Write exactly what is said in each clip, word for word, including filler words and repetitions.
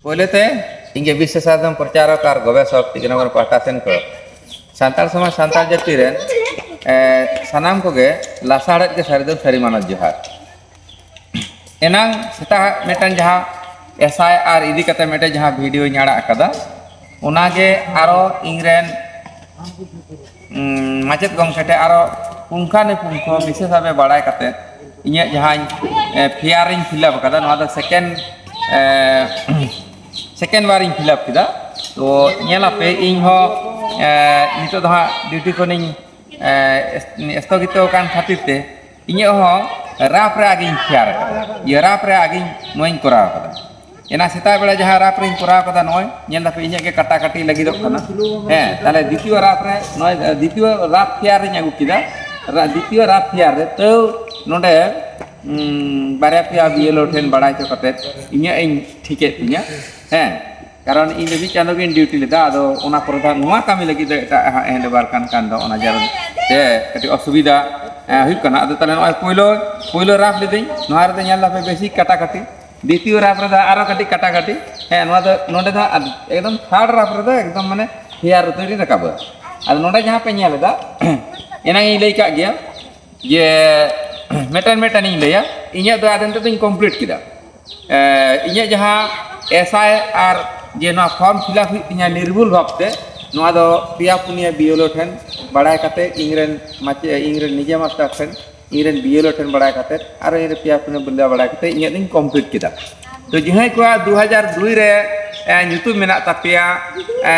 ᱯᱳᱭᱞᱳ ᱛᱮ, ᱤᱧ ᱜᱮ ᱵᱤᱥᱥᱚ ᱥᱟᱨᱡᱚᱢ ᱯᱨᱚᱪᱟᱨᱚᱠ ᱟᱨ ᱜᱚᱵᱮᱥᱚᱠ ᱛᱤᱠᱱᱚᱜᱚᱨ ᱯᱟᱦᱴᱟ ᱥᱮᱱ ᱠᱷᱚᱱ ᱥᱟᱱᱛᱟᱲ ᱥᱚᱢᱟᱡᱽ, ᱥᱟᱱᱛᱟᱲ ᱡᱟᱹᱛᱤ ᱨᱮᱱ, ᱮ, ᱥᱟᱱᱟᱢ ᱠᱚᱜᱮ ᱞᱟᱥᱟᱲᱦᱮᱫ ᱜᱮ ᱥᱟᱹᱨᱤ ᱫᱚ ᱥᱟᱹᱨᱤ ᱢᱟᱱᱚᱛ ᱡᱚᱦᱟᱨ᱾ ᱮᱱᱟᱝ ᱥᱮᱛᱟᱜ ᱢᱤᱫᱴᱟᱝ ᱡᱟᱦᱟᱸ ᱮᱥ ᱟᱭ ᱟᱨ ᱤᱫᱤ ᱠᱟᱛᱮ ᱢᱤᱫᱴᱟᱝ ᱡᱟᱦᱟᱸ ᱵᱷᱤᱰᱤᱭᱳᱧ ᱟᱲᱟᱜ ᱟᱠᱟᱫᱟ, ᱚᱱᱟᱜᱮ ᱟᱨᱚ ᱤᱧᱨᱮᱱ, ᱩᱸ, ᱢᱟᱪᱮᱫ ᱜᱚᱢᱠᱮ ᱴᱷᱮᱱ ᱟᱨᱚ ᱯᱩᱝᱠᱷᱟᱱᱩᱯᱩᱝᱠᱷᱚ ᱵᱤᱥᱮᱥ ᱵᱷᱟᱵᱮ ᱵᱟᱲᱟᱭ ᱠᱟᱛᱮ ᱤᱧᱟᱹᱜ ᱡᱟᱦᱟᱸᱧ, ᱮ, ᱯᱷᱤᱭᱟᱨ ᱤᱧ ᱯᱷᱤᱞᱟᱯ ᱟᱠᱟᱫᱟ, ᱱᱚᱣᱟ ᱫᱚ ᱥᱮᱠᱮᱱᱰ, ᱮ, ᱥᱮᱠᱮᱱᱰ ᱵᱟᱨ ᱤᱧ ᱯᱷᱤᱞᱟᱯ ᱠᱮᱫᱟ᱾ ᱛᱚ ᱧᱮᱞ ᱟᱯᱮ, ᱤᱧ ᱦᱚᱸ, ᱮ, ᱱᱤᱛᱚᱜ ᱫᱚ ᱦᱟᱸᱜ ᱰᱤᱭᱩᱴᱤ ᱠᱷᱚᱱᱤᱧ, ᱮ, ᱮᱥ-, ᱮᱥᱛᱷᱚᱜᱤᱛᱚ ᱟᱠᱟᱱ ᱠᱷᱟᱹᱛᱤᱨ ᱛᱮ ᱤᱧᱟᱹᱜ ᱦᱚᱸ ᱨᱟᱯ ᱨᱮ ᱟᱜᱮᱧ ᱯᱷᱤᱭᱟᱨ ᱟᱠᱟᱫᱟ᱾ ᱤᱭᱟᱹ, ᱨᱟᱯ ᱨᱮ ᱟᱜᱮᱧ ᱱᱚᱣᱟᱧ ᱠᱚᱨᱟᱣ ᱟᱠᱟᱫᱟ᱾ ᱮᱱᱟ ᱥᱮᱛᱟᱜ ᱵᱮᱲᱟ ᱡᱟᱦᱟᱸ ᱨᱟᱯ ᱨᱮᱧ ᱠᱚᱨᱟᱣ ᱟᱠᱟᱫᱟ, ᱱᱚᱜᱼᱚᱭ ᱧᱮᱞ ᱫᱟᱯᱮ ᱤᱧᱟᱹᱜ ᱜᱮ ᱠᱟᱴᱟ ᱠᱟᱴᱤ ᱞᱟᱹᱜᱤᱫᱚᱜ ᱠᱟᱱᱟ᱾ ᱦᱮᱸ, ᱛᱟᱦᱞᱮ ᱫᱤᱛᱤᱭᱚ ᱨᱟᱯ ᱨᱮ, ᱱᱚᱜᱼᱚᱭ ᱫᱤᱛᱤᱭᱚ ᱨᱟᱯ ᱯᱷᱤᱭᱟᱨ ᱨᱤᱧ ᱟᱹᱜᱩ ᱠᱮᱫᱟ᱾ ᱨᱟ-, ᱫᱤᱛᱤᱭᱚ ᱨᱟᱯ ᱯᱷᱤᱭᱟᱨ ᱨᱮ ᱛᱟᱹᱣ ᱱᱚᱰᱮ, ᱩᱸ, ᱵᱟᱨᱭᱟ ᱯᱮᱭᱟ ᱵᱤᱭᱮᱞᱳ ᱴᱷᱮᱱ ᱵᱟᱲᱟᱭ ᱦᱚᱪᱚ ᱠᱟᱛᱮ ᱤᱧᱟᱹᱜ ᱤᱧ ᱴᱷᱤᱠᱮᱫ ᱛᱤᱧᱟᱹ᱾ ᱦᱮᱸ, ᱠᱟᱨᱚᱱ ᱤᱧ ᱫᱚ ᱢᱤᱫ ᱪᱟᱸᱫᱳ ᱜᱤᱧ ᱰᱤᱭᱩᱴᱤ ᱞᱮᱫᱟ, ᱟᱫᱚ ᱚᱱᱟ ᱯᱚᱨᱮ ᱫᱚ ᱱᱚᱣᱟ ᱠᱟᱹᱢᱤ ᱞᱟᱹᱜᱤᱫ ᱫᱚ ᱮᱴᱟᱜ ᱦᱟᱸᱜ ᱦᱮᱱᱰ ᱳᱵᱷᱟᱨ ᱠᱟᱱ ᱠᱷᱟᱱ ᱫᱚ ᱚᱱᱟ ᱡᱟᱨ ᱛᱮ ᱠᱟᱹᱴᱤᱡ ᱚᱥᱩᱵᱤᱫᱷᱟ, ᱮ, ᱦᱩᱭᱩᱜ ᱠᱟᱱᱟ᱾ ᱟᱫᱚ ᱛᱟᱦᱞᱮ ᱱᱚᱜᱼᱚᱭ ᱯᱳᱭᱞᱳ, ᱯᱳᱭᱞᱳ ᱨᱟᱯ ᱞᱤᱫᱟᱹᱧ, ᱱᱚᱣᱟ ᱨᱮᱫᱚ ᱧᱮᱞ ᱫᱟᱯᱮ ᱵᱮᱥᱤ ᱠᱟᱴᱟᱠᱟᱴᱤ, ᱫᱤᱛᱤᱭᱚ ᱨᱟᱯ ᱨᱮᱫᱚ ᱟᱨᱚ ᱠᱟᱹᱴᱤᱡ ᱠᱟᱴᱟᱠᱟᱴᱤ᱾ ᱦᱮᱸ, ᱱᱚᱣᱟ ᱫᱚ, ᱱᱚᱰᱮ ᱫᱚ ᱦᱟᱸᱜ ᱮᱠᱫᱚᱢ ᱛᱷᱟᱨᱰ ᱨᱟᱯ ᱨᱮᱫᱚ ᱮᱠᱫᱚᱢ ᱢᱟᱱᱮ ᱯᱷᱤᱭᱟᱨ ᱩᱛᱟᱹᱨᱤᱧ ᱨᱟᱠᱟᱵᱟ᱾ ᱟᱫᱚ ᱱᱚᱰᱮ ᱡᱟᱦᱟᱸ ᱯᱮ ᱧᱮᱞ ᱮᱫᱟ, ᱮᱱᱟᱝ ᱤᱧ ᱞᱟᱹᱭ ᱠᱟᱜ ᱜᱮᱭᱟ ᱡᱮ ᱢᱤᱫᱴᱮᱱ ᱢᱤᱫᱴᱮᱱ ᱤᱧ ᱞᱟᱹᱭᱟ, ᱤᱧᱟᱹᱜ ᱫᱚ ᱟᱫᱚ ᱱᱤᱛᱚᱜ ᱫᱚᱧ ᱠᱚᱢᱯᱞᱤᱴ ᱠᱮᱫᱟ᱾ ᱮ, ᱤᱧᱟᱹᱜ ᱡᱟᱦᱟᱸ ᱮᱥ ᱟᱭ ᱟᱨ ᱡᱮ ᱱᱚᱣᱟ ᱯᱷᱚᱨᱢ ᱯᱷᱤᱞᱟᱯ ᱦᱩᱭᱩᱜ ᱛᱤᱧᱟ ᱱᱤᱨᱵᱷᱩᱞ ᱵᱷᱟᱵᱽᱛᱮ, ᱱᱚᱣᱟ ᱫᱚ ᱯᱮᱭᱟ ᱯᱩᱱᱭᱟᱹ ᱵᱤᱭᱮᱞᱳ ᱴᱷᱮᱱ ᱵᱟᱲᱟᱭ ᱠᱟᱛᱮ, ᱤᱧᱨᱮᱱ ᱢᱟᱪᱮᱫ, ᱤᱧᱨᱮᱱ ᱱᱤᱡᱮ ᱢᱟᱥᱴᱟᱨ ᱴᱷᱮᱱ, ᱤᱧᱨᱮᱱ ᱵᱤᱭᱮᱞᱳ ᱴᱷᱮᱱ ᱵᱟᱲᱟᱭ ᱠᱟᱛᱮ, ᱟᱨ ᱤᱧᱨᱮᱱ ᱯᱮᱭᱟ ᱯᱩᱱᱭᱟᱹ ᱵᱤᱞᱫᱟ ᱵᱟᱲᱟᱭ ᱠᱟᱛᱮ ᱤᱧᱟᱹᱜ ᱫᱚᱧ ᱠᱚᱢᱯᱞᱤᱴ ᱠᱮᱫᱟ᱾ ᱛᱚ ᱡᱟᱦᱟᱸᱭ ᱠᱚᱣᱟᱜ ᱫᱩ ᱦᱟᱡᱟᱨ ᱫᱩᱭ ᱨᱮ, ᱮ, ᱧᱩᱛᱩᱢ ᱢᱮᱱᱟᱜ ᱛᱟᱯᱮᱭᱟ, ᱮ,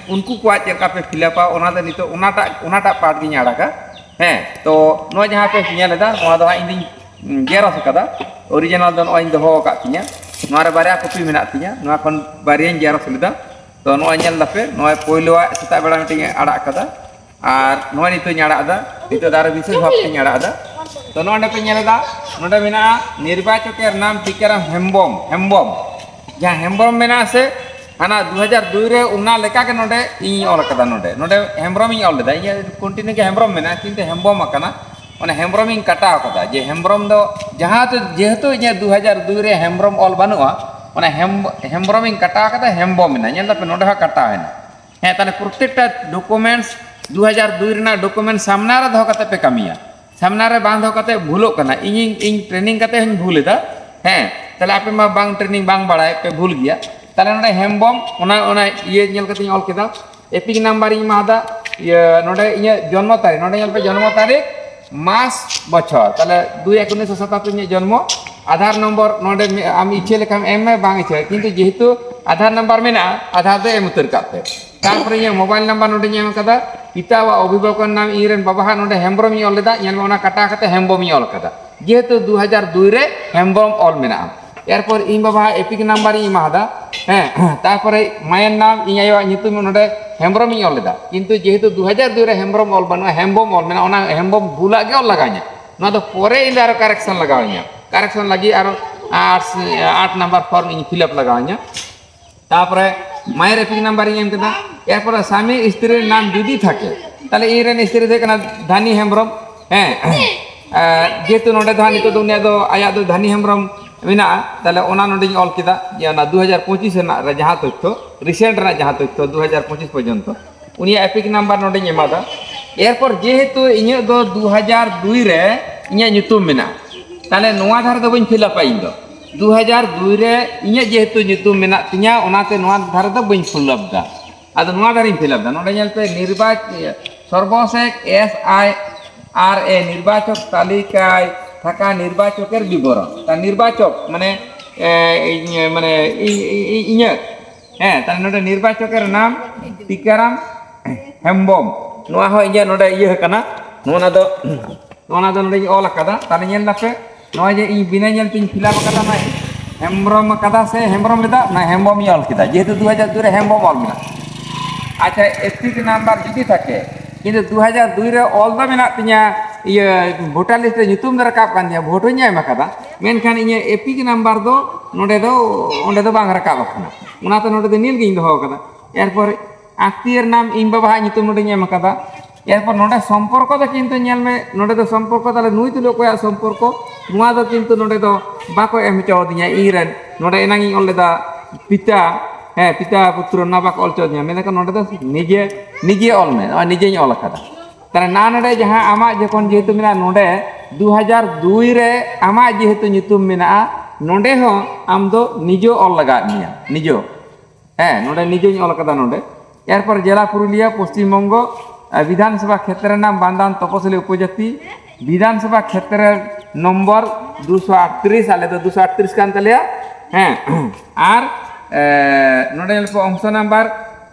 ᱩᱱᱠᱩ ᱠᱚᱣᱟᱜ ᱪᱮᱫ ᱞᱮᱠᱟ ᱯᱮ ᱯᱷᱤᱞᱟᱯᱟ, ᱚᱱᱟ ᱫᱚ ᱱᱤᱛᱚᱜ ᱚᱱᱟᱴᱟᱜ, ᱚᱱᱟᱴᱟᱜ ᱯᱟᱨᱴ ᱜᱤᱧ ᱟᱲᱟᱜᱟ᱾ ᱦᱮᱸ, ᱛᱚ ᱱᱚᱣᱟ ᱡᱟᱦᱟᱸ ᱯᱮ ᱧᱮᱞ ᱮᱫᱟ, ᱱᱚᱣᱟ ᱫᱚ ᱦᱟᱸᱜ ᱤᱧ ᱫᱩᱧ ᱡᱮᱨᱚᱥ ᱟᱠᱟᱫᱟ᱾ ᱚᱨᱤᱡᱤᱱᱟᱞ ᱫᱚ ᱱᱚᱜᱼᱚᱭ ᱤᱧ ᱫᱚᱦᱚ ᱟᱠᱟᱫ ᱛᱤᱧᱟ᱾ ᱱᱚᱣᱟ ᱨᱮ ᱵᱟᱨᱭᱟ ᱠᱚᱯᱤ ᱢᱮᱱᱟᱜ ᱛᱤᱧᱟ, ᱱᱚᱣᱟ ᱠᱷᱚᱱ ᱵᱟᱨᱭᱟᱧ ᱡᱮᱨᱚᱥ ᱞᱮᱫᱟ᱾ ᱛᱚ ᱱᱚᱜᱼᱚᱭ ᱧᱮᱞ ᱫᱟᱯᱮ, ᱱᱚᱜᱼᱚᱭ ᱯᱳᱭᱞᱳᱣᱟᱜ ᱥᱮᱛᱟᱜ ᱵᱮᱲᱟ ᱢᱤᱫᱴᱮᱱ ᱤᱧ ᱟᱲᱟᱜ ᱟᱠᱟᱫᱟ, ᱟᱨ ᱱᱚᱜᱼᱚᱭ ᱱᱤᱛᱚᱜ ᱤᱧ ᱟᱲᱟᱜ ᱮᱫᱟ᱾ ᱱᱤᱛᱚᱜ ᱫᱚ ᱟᱨᱚ ᱵᱤᱥᱮᱥ ᱵᱷᱟᱵᱽ ᱛᱤᱧ ᱟᱲᱟᱜ ᱮᱫᱟ᱾ ᱛᱚ ᱱᱚᱜᱼᱚᱭ ᱱᱚᱰᱮ ᱯᱮ ᱧᱮᱞ ᱮᱫᱟ, ᱱᱚᱰᱮ ᱢᱮᱱᱟᱜᱼᱟ ᱱᱤᱨᱵᱟᱪᱚᱠᱮᱨ ᱱᱟᱢ ᱴᱤᱠᱟᱨᱟᱢ ᱦᱮᱢᱵᱚᱢ, ᱦᱮᱢᱵᱚᱢ᱾ ᱡᱟᱦᱟᱸ ᱦᱮᱢᱵᱨᱚᱢ ᱢᱮᱱᱟᱜᱼᱟ ᱥᱮ, ᱦᱟᱱᱟ ᱫᱩ ᱦᱟᱡᱟᱨ ᱫᱩᱭ ᱨᱮ ᱚᱱᱟ ᱞᱮᱠᱟ ᱜᱮ ᱱᱚᱰᱮ ᱤᱧ ᱚᱞ ᱟᱠᱟᱫᱟ᱾ ᱱᱚᱰᱮ, ᱱᱚᱰᱮ ᱦᱮᱢᱵᱨᱚᱢ ᱤᱧ ᱚᱞ ᱞᱮᱫᱟ, ᱤᱧᱟᱹᱜ ᱠᱚᱱᱴᱤᱱᱤᱭᱩ ᱜᱮ ᱦᱮᱢᱵᱨᱚᱢ ᱢᱮᱱᱟᱜᱼᱟ, ᱠᱤᱱᱛᱩ ᱦᱮᱢᱵᱚᱢ ᱟᱠᱟᱱᱟ, ᱚᱱᱟ ᱦᱮᱢᱵᱨᱚᱢ ᱤᱧ ᱠᱟᱴᱟᱣ ᱟᱠᱟᱫᱟ᱾ ᱡᱮ ᱦᱮᱢᱵᱨᱚᱢ ᱫᱚ ᱡᱟᱦᱟᱸ ᱛᱮ, ᱡᱮᱦᱮᱛᱩ ᱤᱧᱟᱹᱜ ᱫᱩ ᱦᱟᱡᱟᱨ ᱫᱩᱭ ᱨᱮ ᱦᱮᱢᱵᱨᱚᱢ ᱚᱞ ᱵᱟᱹᱱᱩᱜᱼᱟ, ᱚᱱᱟ ᱦᱮᱢ ᱦᱮᱢᱵᱨᱚᱢ ᱤᱧ ᱠᱟᱴᱟᱣ ᱠᱟᱫᱟ, ᱦᱮᱢᱵᱚᱢ ᱮᱱᱟ᱾ ᱧᱮᱞ ᱫᱟᱯᱮ, ᱱᱚᱰᱮ ᱦᱚᱸ ᱠᱟᱴᱟᱣ ᱮᱱᱟ᱾ ᱦᱮᱸ, ᱛᱟᱦᱞᱮ ᱯᱨᱚᱛᱮᱠᱴᱟ ᱰᱚᱠᱩᱢᱮᱱᱴᱥ ᱫᱩ ᱦᱟᱡᱟᱨ ᱫᱩᱭ ᱨᱮᱱᱟᱜ ᱰᱚᱠᱩᱢᱮᱱᱴ ᱥᱟᱢᱱᱟ ᱨᱮ ᱫᱚᱦᱚ ᱠᱟᱛᱮ ᱯᱮ ᱠᱟᱹᱢᱤᱭᱟ᱾ ᱥᱟᱢᱱᱟ ᱨᱮ ᱵᱟᱝ ᱫᱚᱦᱚ ᱠᱟᱛᱮ ᱵᱷᱩᱞᱚᱜ ᱠᱟᱱᱟ᱾ ᱤᱧᱤᱧ ᱤᱧ ᱴᱨᱮᱱᱤᱝ ᱠᱟᱛᱮ ᱦᱚᱸᱧ ᱵᱷᱩᱞ ᱮᱫᱟ᱾ ᱦᱮᱸ, ᱛᱟᱦᱞᱮ ᱟᱯᱮ ᱢᱟ ᱵᱟᱝ ᱴᱨᱮᱱᱤᱝ, ᱵᱟᱝ ᱵᱟᱲᱟᱭ ᱯᱮ, ᱵᱷᱩᱞ ᱜᱮᱭᱟ᱾ ᱛᱟᱦᱞᱮ ᱱᱚᱰᱮ ᱦᱮᱢᱵᱚᱢ, ᱚᱱᱟ ᱚᱱᱟ ᱤᱭᱟᱹ ᱧᱮᱞ ᱠᱟᱛᱮᱧ ᱚᱞ ᱠᱮᱫᱟ᱾ ᱮᱯᱤᱠ ᱱᱟᱢᱵᱟᱨ ᱤᱧ ᱮᱢᱟᱫᱟ᱾ ᱤᱭᱟᱹ, ᱱᱚᱰᱮ ᱤᱧᱟᱹᱜ ᱡᱚᱱᱢᱚ ᱛᱟᱹᱨᱤᱠᱷ, ᱱᱚᱰᱮ ᱧᱮᱞ ᱯᱮ, ᱡᱚᱱᱢᱚ ᱛᱟᱹᱨᱤᱠᱷ, ᱢᱟᱥ, ᱵᱚᱪᱷᱚᱨ, ᱛᱟᱦᱞᱮ ᱫᱩᱭ ᱮᱠ ᱩᱱᱤᱥᱥᱚ ᱥᱟᱛᱟᱛᱛᱳᱨ ᱤᱧᱟᱹᱜ ᱡᱚᱱᱢᱚ᱾ ᱟᱫᱷᱟᱨ ᱱᱚᱢᱵᱚᱨ ᱱᱚᱰᱮ ᱢᱮ-, ᱟᱢ ᱤᱪᱪᱷᱟᱹ ᱞᱮᱠᱟᱢ ᱮᱢ ᱢᱮ, ᱵᱟᱝ ᱤᱪᱪᱷᱟᱹ, ᱠᱤᱱᱛᱩ ᱡᱮᱦᱮᱛᱩ ᱟᱫᱷᱟᱨ ᱱᱟᱢᱵᱟᱨ ᱢᱮᱱᱟᱜᱼᱟ, ᱟᱫᱷᱟᱨ ᱫᱚ ᱮᱢ ᱩᱛᱟᱹᱨ ᱠᱟᱜ ᱯᱮ᱾ ᱛᱟᱨᱯᱚᱨᱮ ᱤᱧᱟᱹᱜ ᱢᱳᱵᱟᱭᱤᱞ ᱱᱟᱢᱵᱟᱨ ᱱᱚᱰᱮᱧ ᱮᱢ ᱠᱟᱫᱟ, ᱯᱤᱛᱟᱣᱟᱜ ᱚᱵᱷᱤᱵᱷᱟᱵᱚᱠ ᱱᱟᱢ, ᱤᱧ ᱨᱮᱱ ᱵᱟᱵᱟᱣᱟᱜ ᱱᱚᱰᱮ ᱦᱮᱢᱵᱨᱚᱢ ᱤᱧ ᱚᱞ ᱞᱮᱫᱟ, ᱧᱮᱞ ᱢᱮ, ᱚᱱᱟ ᱠᱟᱴᱟ ᱠᱟᱛᱮ ᱦᱮᱢᱵᱨᱚᱢ ᱤᱧ ᱚᱞ ᱠᱟᱫᱟ, ᱡᱮᱦᱮᱛᱩ ᱫᱩ ᱦᱟᱡᱟᱨ ᱫᱩᱭ ᱨᱮ ᱦᱮᱢᱵᱨᱚᱢ ᱚᱞ ᱢᱮᱱᱟᱜᱼᱟ᱾ ᱮᱨᱯᱚᱨ ᱤᱧ ᱵᱟᱵᱟᱣᱟᱜ ᱮᱯᱤᱠ ᱱᱟᱢᱵᱟᱨ ᱤᱧ ᱮᱢᱟᱫᱟ, ᱦᱮᱸ, ᱛᱟᱨᱯᱚᱨᱮ ᱢᱟᱭᱮᱨ ᱱᱟᱢ, ᱤᱧ ᱟᱭᱳᱣᱟᱜ ᱧᱩᱛᱩᱢ ᱱᱚᱰᱮ ᱦᱮᱢᱵᱨᱚᱢ ᱤᱧ ᱚᱞ ᱞᱮᱫᱟ, ᱠᱤᱱᱛᱩ ᱡᱮᱦᱮᱛᱩ ᱫᱩ ᱦᱟᱡᱟᱨ ᱫᱩᱭ ᱨᱮ ᱦᱮᱢᱵᱨᱚᱢ ᱚᱞ ᱵᱟᱹᱱᱩᱜᱼᱟ, ᱦᱮᱢᱵᱚᱢ ᱚᱞ ᱢᱮᱱᱟᱜᱼᱟ, ᱚᱱᱟ ᱦᱮᱢᱵᱚᱢ ᱵᱷᱩᱞᱟᱜ ᱜᱮ ᱚᱞ ᱞᱟᱜᱟᱣ ᱤᱧᱟ᱾ ᱱᱚᱣᱟ ᱫᱚ ᱯᱚᱨᱮ ᱤᱧ ᱫᱚ ᱟᱨᱚ ᱠᱟᱨᱮᱠᱥᱚᱱ ᱞᱟᱜᱟᱣ ᱤᱧᱟ᱾ ᱠᱟᱨᱮᱠᱥᱚᱱ ᱞᱟᱹᱜᱤᱫ ᱟᱨᱚ ᱟᱴ, ᱟᱴ ᱱᱟᱢᱵᱟᱨ ᱯᱷᱚᱨᱢ ᱤᱧ ᱯᱷᱤᱞᱟᱯ ᱞᱟᱜᱟᱣ ᱤᱧᱟ᱾ ᱛᱟᱨᱯᱚᱨᱮ ᱢᱟᱭᱮᱨ ᱮᱯᱤᱠ ᱱᱟᱢᱵᱟᱨ ᱤᱧ ᱮᱢ ᱠᱮᱫᱟ᱾ ᱮᱨᱯᱚᱨᱮ ᱥᱟᱢᱤ ᱥᱛᱨᱤ ᱱᱟᱢ ᱡᱩᱫᱤ ᱛᱷᱟᱠᱮ, ᱛᱟᱦᱞᱮ ᱤᱧ ᱨᱮᱱ ᱥᱛᱨᱤ ᱫᱚ ᱦᱩᱭᱩᱜ ᱠᱟᱱᱟ ᱫᱷᱟᱱᱤ ᱦᱮᱢᱵᱨᱚᱢ᱾ ᱦᱮᱸ, ᱟᱨ ᱡᱮᱦᱮᱛᱩ ᱱᱚᱰᱮ ᱫᱚ ᱦᱟᱸᱜ ᱱᱤᱛᱚᱜ ᱫᱚ ᱩᱱᱤᱭᱟᱜ ᱫᱚ, ᱟᱭᱟᱜ ᱫᱚ ᱫᱷᱟᱱᱤ ᱦᱮᱢᱵᱨᱚᱢ ᱢᱮᱱᱟᱜᱼᱟ, ᱛᱟᱦᱞᱮ ᱚᱱᱟ ᱱᱚᱰᱮᱧ ᱚᱞ ᱠᱮᱫᱟ ᱡᱮ ᱚᱱᱟ ᱫᱩ ᱦᱟᱡᱟᱨ ᱯᱚᱸᱪᱤᱥ ᱨᱮᱱᱟᱜ ᱨᱮ ᱡᱟᱦᱟᱸ ᱛᱚᱛᱛᱷᱚ, ᱨᱤᱥᱮᱱᱴ ᱨᱮᱱᱟᱜ ᱡᱟᱦᱟᱸ ᱛᱚᱛᱛᱷᱚ, ᱫᱩ ᱦᱟᱡᱟᱨ ᱯᱚᱸᱪᱤᱥ ᱯᱚᱨᱡᱚᱱᱛᱚ, ᱩᱱᱤᱭᱟᱜ ᱮᱯᱤᱠ ᱱᱟᱢᱵᱟᱨ ᱱᱚᱰᱮᱧ ᱮᱢᱟᱫᱟ᱾ ᱮᱨᱯᱚᱨ ᱡᱮᱦᱮᱛᱩ ᱤᱧᱟᱹᱜ ᱫᱚ ᱫᱩ ᱦᱟᱡᱟᱨ ᱫᱩᱭ ᱨᱮ ᱤᱧᱟᱹᱜ ᱧᱩᱛᱩᱢ ᱢᱮᱱᱟᱜᱼᱟ, ᱛᱟᱦᱞᱮ ᱱᱚᱣᱟ ᱫᱷᱟᱨᱮ ᱫᱚ ᱵᱟᱹᱧ ᱯᱷᱤᱞᱟᱯᱟ ᱤᱧ ᱫᱚ᱾ ᱫᱩ ᱦᱟᱡᱟᱨ ᱫᱩᱭ ᱨᱮ ᱤᱧᱟᱹᱜ ᱡᱮᱦᱮᱛᱩ ᱧᱩᱛᱩᱢ ᱢᱮᱱᱟᱜ ᱛᱤᱧᱟᱹ, ᱚᱱᱟᱛᱮ ᱱᱚᱣᱟ ᱫᱷᱟᱨᱮ ᱫᱚ ᱵᱟᱹᱧ ᱯᱷᱤᱞᱟᱯ ᱫᱟ᱾ ᱟᱫᱚ ᱱᱚᱣᱟ ᱫᱷᱟᱨᱮᱧ ᱯᱷᱤᱞᱟᱯ ᱫᱟ᱾ ᱱᱚᱰᱮ ᱧᱮᱞ ᱯᱮ, ᱱᱤᱨᱵᱟᱪ-, ᱥᱚᱨᱵᱚᱥᱮᱠ, ᱮᱥ ᱟᱭ ᱟᱨ ᱮ, ᱱᱤᱨᱵᱟᱪᱚᱠ ᱛᱟᱞᱤᱠᱟᱭ ᱛᱷᱟᱠᱟ ᱱᱤᱨᱵᱟᱪᱚᱠᱮᱨ ᱵᱤᱵᱚᱨᱚᱱ᱾ ᱛᱟ ᱱᱤᱨᱵᱟᱪᱚᱠ ᱢᱟᱱᱮ, ᱮ, ᱤᱧ, ᱢᱟᱱᱮ ᱤᱧ, ᱤᱧ, ᱤᱧᱟᱹᱜ, ᱦᱮᱸ, ᱛᱟᱦᱞᱮ ᱱᱚᱰᱮ ᱱᱤᱨᱵᱟᱪᱚᱠᱮᱨ ᱱᱟᱢ ᱴᱤᱠᱟᱨᱟᱢ ᱦᱮᱢᱵᱚᱢ, ᱱᱚᱣᱟ ᱦᱚᱸ ᱤᱧᱟᱹᱜ ᱱᱚᱰᱮ ᱤᱭᱟᱹ ᱠᱟᱱᱟ᱾ ᱱᱚᱣᱟ ᱫᱚ, ᱱᱚᱣᱟ ᱫᱚ ᱱᱚᱰᱮᱧ ᱚᱞ ᱟᱠᱟᱫᱟ᱾ ᱛᱟᱦᱞᱮ ᱧᱮᱞ ᱫᱟᱯᱮ, ᱱᱚᱜᱼᱚᱭ ᱡᱮ ᱤᱧ ᱵᱤᱱᱟᱹ ᱧᱮᱞ ᱛᱤᱧ ᱯᱷᱤᱞᱟᱯ ᱟᱠᱟᱫᱟ, ᱱᱚᱣᱟ ᱦᱮᱢᱵᱨᱚᱢ ᱟᱠᱟᱫᱟ ᱥᱮ ᱦᱮᱢᱵᱨᱚᱢ ᱞᱮᱫᱟ, ᱚᱱᱟ ᱦᱮᱢᱵᱨᱚᱢ ᱤᱧ ᱚᱞ ᱠᱮᱫᱟ, ᱡᱮᱦᱮᱛᱩ ᱫᱩ ᱦᱟᱡᱟᱨ ᱫᱩᱭ ᱨᱮ ᱦᱮᱢᱵᱨᱚᱢ ᱚᱞ ᱢᱮᱱᱟᱜᱼᱟ᱾ ᱟᱪᱪᱷᱟ, ᱮᱯᱤᱠ ᱱᱟᱢᱵᱟᱨ ᱡᱩᱫᱤ ᱛᱷᱟᱠᱮ, ᱠᱤᱱᱛᱩ ᱫᱩ ᱦᱟᱡᱟᱨ ᱫᱩᱭ ᱨᱮ ᱚᱞ ᱫᱚ ᱢᱮᱱᱟᱜ ᱛᱤᱧᱟ, ᱤᱭᱟᱹ, ᱵᱷᱳᱴᱟᱨ ᱞᱤᱥᱴ ᱨᱮ ᱧᱩᱛᱩᱢ ᱫᱚ ᱨᱟᱠᱟᱵ ᱠᱟᱱ ᱛᱤᱧᱟ, ᱵᱷᱳᱴ ᱦᱚᱸᱧ ᱮᱢ ᱟᱠᱟᱫᱟ, ᱢᱮᱱᱠᱷᱟᱱ ᱤᱧᱟᱹᱜ ᱮᱯᱤᱠ ᱱᱟᱢᱵᱟᱨ ᱫᱚ ᱱᱚᱰᱮ ᱫᱚ, ᱚᱸᱰᱮ ᱫᱚ ᱵᱟᱝ ᱨᱟᱠᱟᱵ ᱟᱠᱟᱱᱟ, ᱚᱱᱟᱛᱮ ᱱᱚᱰᱮ ᱫᱚ ᱱᱤᱞ ᱜᱤᱧ ᱫᱚᱦᱚ ᱟᱠᱟᱫᱟ᱾ ᱮᱨᱯᱚᱨ ᱟᱛᱛᱤᱭᱚᱨ ᱱᱟᱢ, ᱤᱧ ᱵᱟᱵᱟᱣᱟᱜ ᱧᱩᱛᱩᱢ ᱱᱚᱰᱮᱧ ᱮᱢ ᱟᱠᱟᱫᱟ᱾ ᱮᱨᱯᱚᱨ ᱱᱚᱰᱮ ᱥᱚᱢᱯᱚᱨᱠᱚ ᱫᱚ ᱠᱤᱱᱛᱩ ᱧᱮᱞ ᱢᱮ, ᱱᱚᱰᱮ ᱫᱚ ᱥᱚᱢᱯᱚᱨᱠᱚ, ᱛᱟᱦᱞᱮ ᱱᱩᱭ ᱛᱩᱞᱩᱡ ᱚᱠᱚᱭᱟᱜ ᱥᱚᱢᱯᱚᱨᱠᱚ? ᱱᱚᱣᱟ ᱫᱚ ᱠᱤᱱᱛᱩ ᱱᱚᱰᱮ ᱫᱚ ᱵᱟᱠᱚ ᱮᱢ ᱦᱚᱪᱚ ᱟᱹᱫᱤᱧᱟ ᱤᱧ ᱨᱮᱱ᱾ ᱱᱚᱰᱮ ᱮᱱᱟᱝ ᱤᱧ ᱚᱞ ᱞᱮᱫᱟ ᱯᱤᱛᱟ, ᱦᱮᱸ, ᱯᱤᱛᱟ ᱯᱩᱛᱨᱚ, ᱱᱚᱣᱟ ᱵᱟᱠᱚ ᱚᱞ ᱦᱚᱪᱚ ᱟᱹᱫᱤᱧᱟ᱾ ᱢᱮᱱ ᱫᱟᱠᱚ ᱱᱚᱰᱮ ᱫᱚ ᱱᱤᱡᱮ, ᱱᱤᱡᱮ ᱚᱞ ᱢᱮ, ᱱᱚᱜᱼᱚᱭ ᱱᱤᱡᱮᱧ ᱚᱞ ᱟᱠᱟᱫᱟ᱾ ᱛᱟᱦᱞᱮ ᱱᱟ ᱱᱚᱰᱮ ᱡᱟᱦᱟᱸ ᱟᱢᱟᱜ ᱡᱚᱠᱷᱚᱱ ᱡᱮᱦᱮᱛᱩ ᱢᱮᱱᱟᱜᱼᱟ, ᱱᱚᱰᱮ ᱫᱩ ᱦᱟᱡᱟᱨ ᱫᱩᱭ ᱨᱮ ᱟᱢᱟᱜ ᱡᱮᱦᱮᱛᱩ ᱧᱩᱛᱩᱢ ᱢᱮᱱᱟᱜᱼᱟ, ᱱᱚᱰᱮ ᱦᱚᱸ ᱟᱢ ᱫᱚ ᱱᱤᱡᱚ ᱚᱞ ᱞᱟᱜᱟᱣᱮᱫ ᱢᱮᱭᱟ, ᱱᱤᱡᱚ᱾ ᱦᱮᱸ, ᱱᱚᱰᱮ ᱱᱤᱡᱚᱧ ᱚᱞ ᱠᱟᱫᱟ ᱱᱚᱰᱮ᱾ ᱮᱨᱯᱚᱨ ᱡᱮᱞᱟ ᱯᱩᱨᱩᱞᱤᱭᱟ, ᱯᱚᱥᱪᱤᱢ ᱵᱚᱝᱜᱚ, ᱟᱨ ᱵᱤᱫᱷᱟᱱ ᱥᱚᱵᱷᱟ ᱠᱷᱮᱛᱨᱮ ᱨᱮᱱᱟᱜ ᱵᱟᱱᱫᱟᱱ ᱛᱚᱯᱚᱥᱤᱞᱤ ᱩᱯᱚᱡᱟᱛᱤ, ᱵᱤᱫᱷᱟᱱ ᱥᱚᱵᱷᱟ ᱠᱷᱮᱛᱨᱮ ᱱᱚᱢᱵᱚᱨ ᱫᱩᱥᱚ ᱟᱴᱛᱨᱤᱥ, ᱟᱞᱮ ᱫᱚ ᱫᱩᱥᱚ ᱟᱴᱛᱨᱤᱥ ᱠᱟᱱ ᱛᱟᱞᱮᱭᱟ᱾ ᱦᱮᱸ, ᱟᱨ ᱮ, ᱱᱚᱰᱮ ᱧᱮᱞ ᱯᱮ ᱚᱝᱥᱚ ᱱᱟᱢᱵᱟᱨ,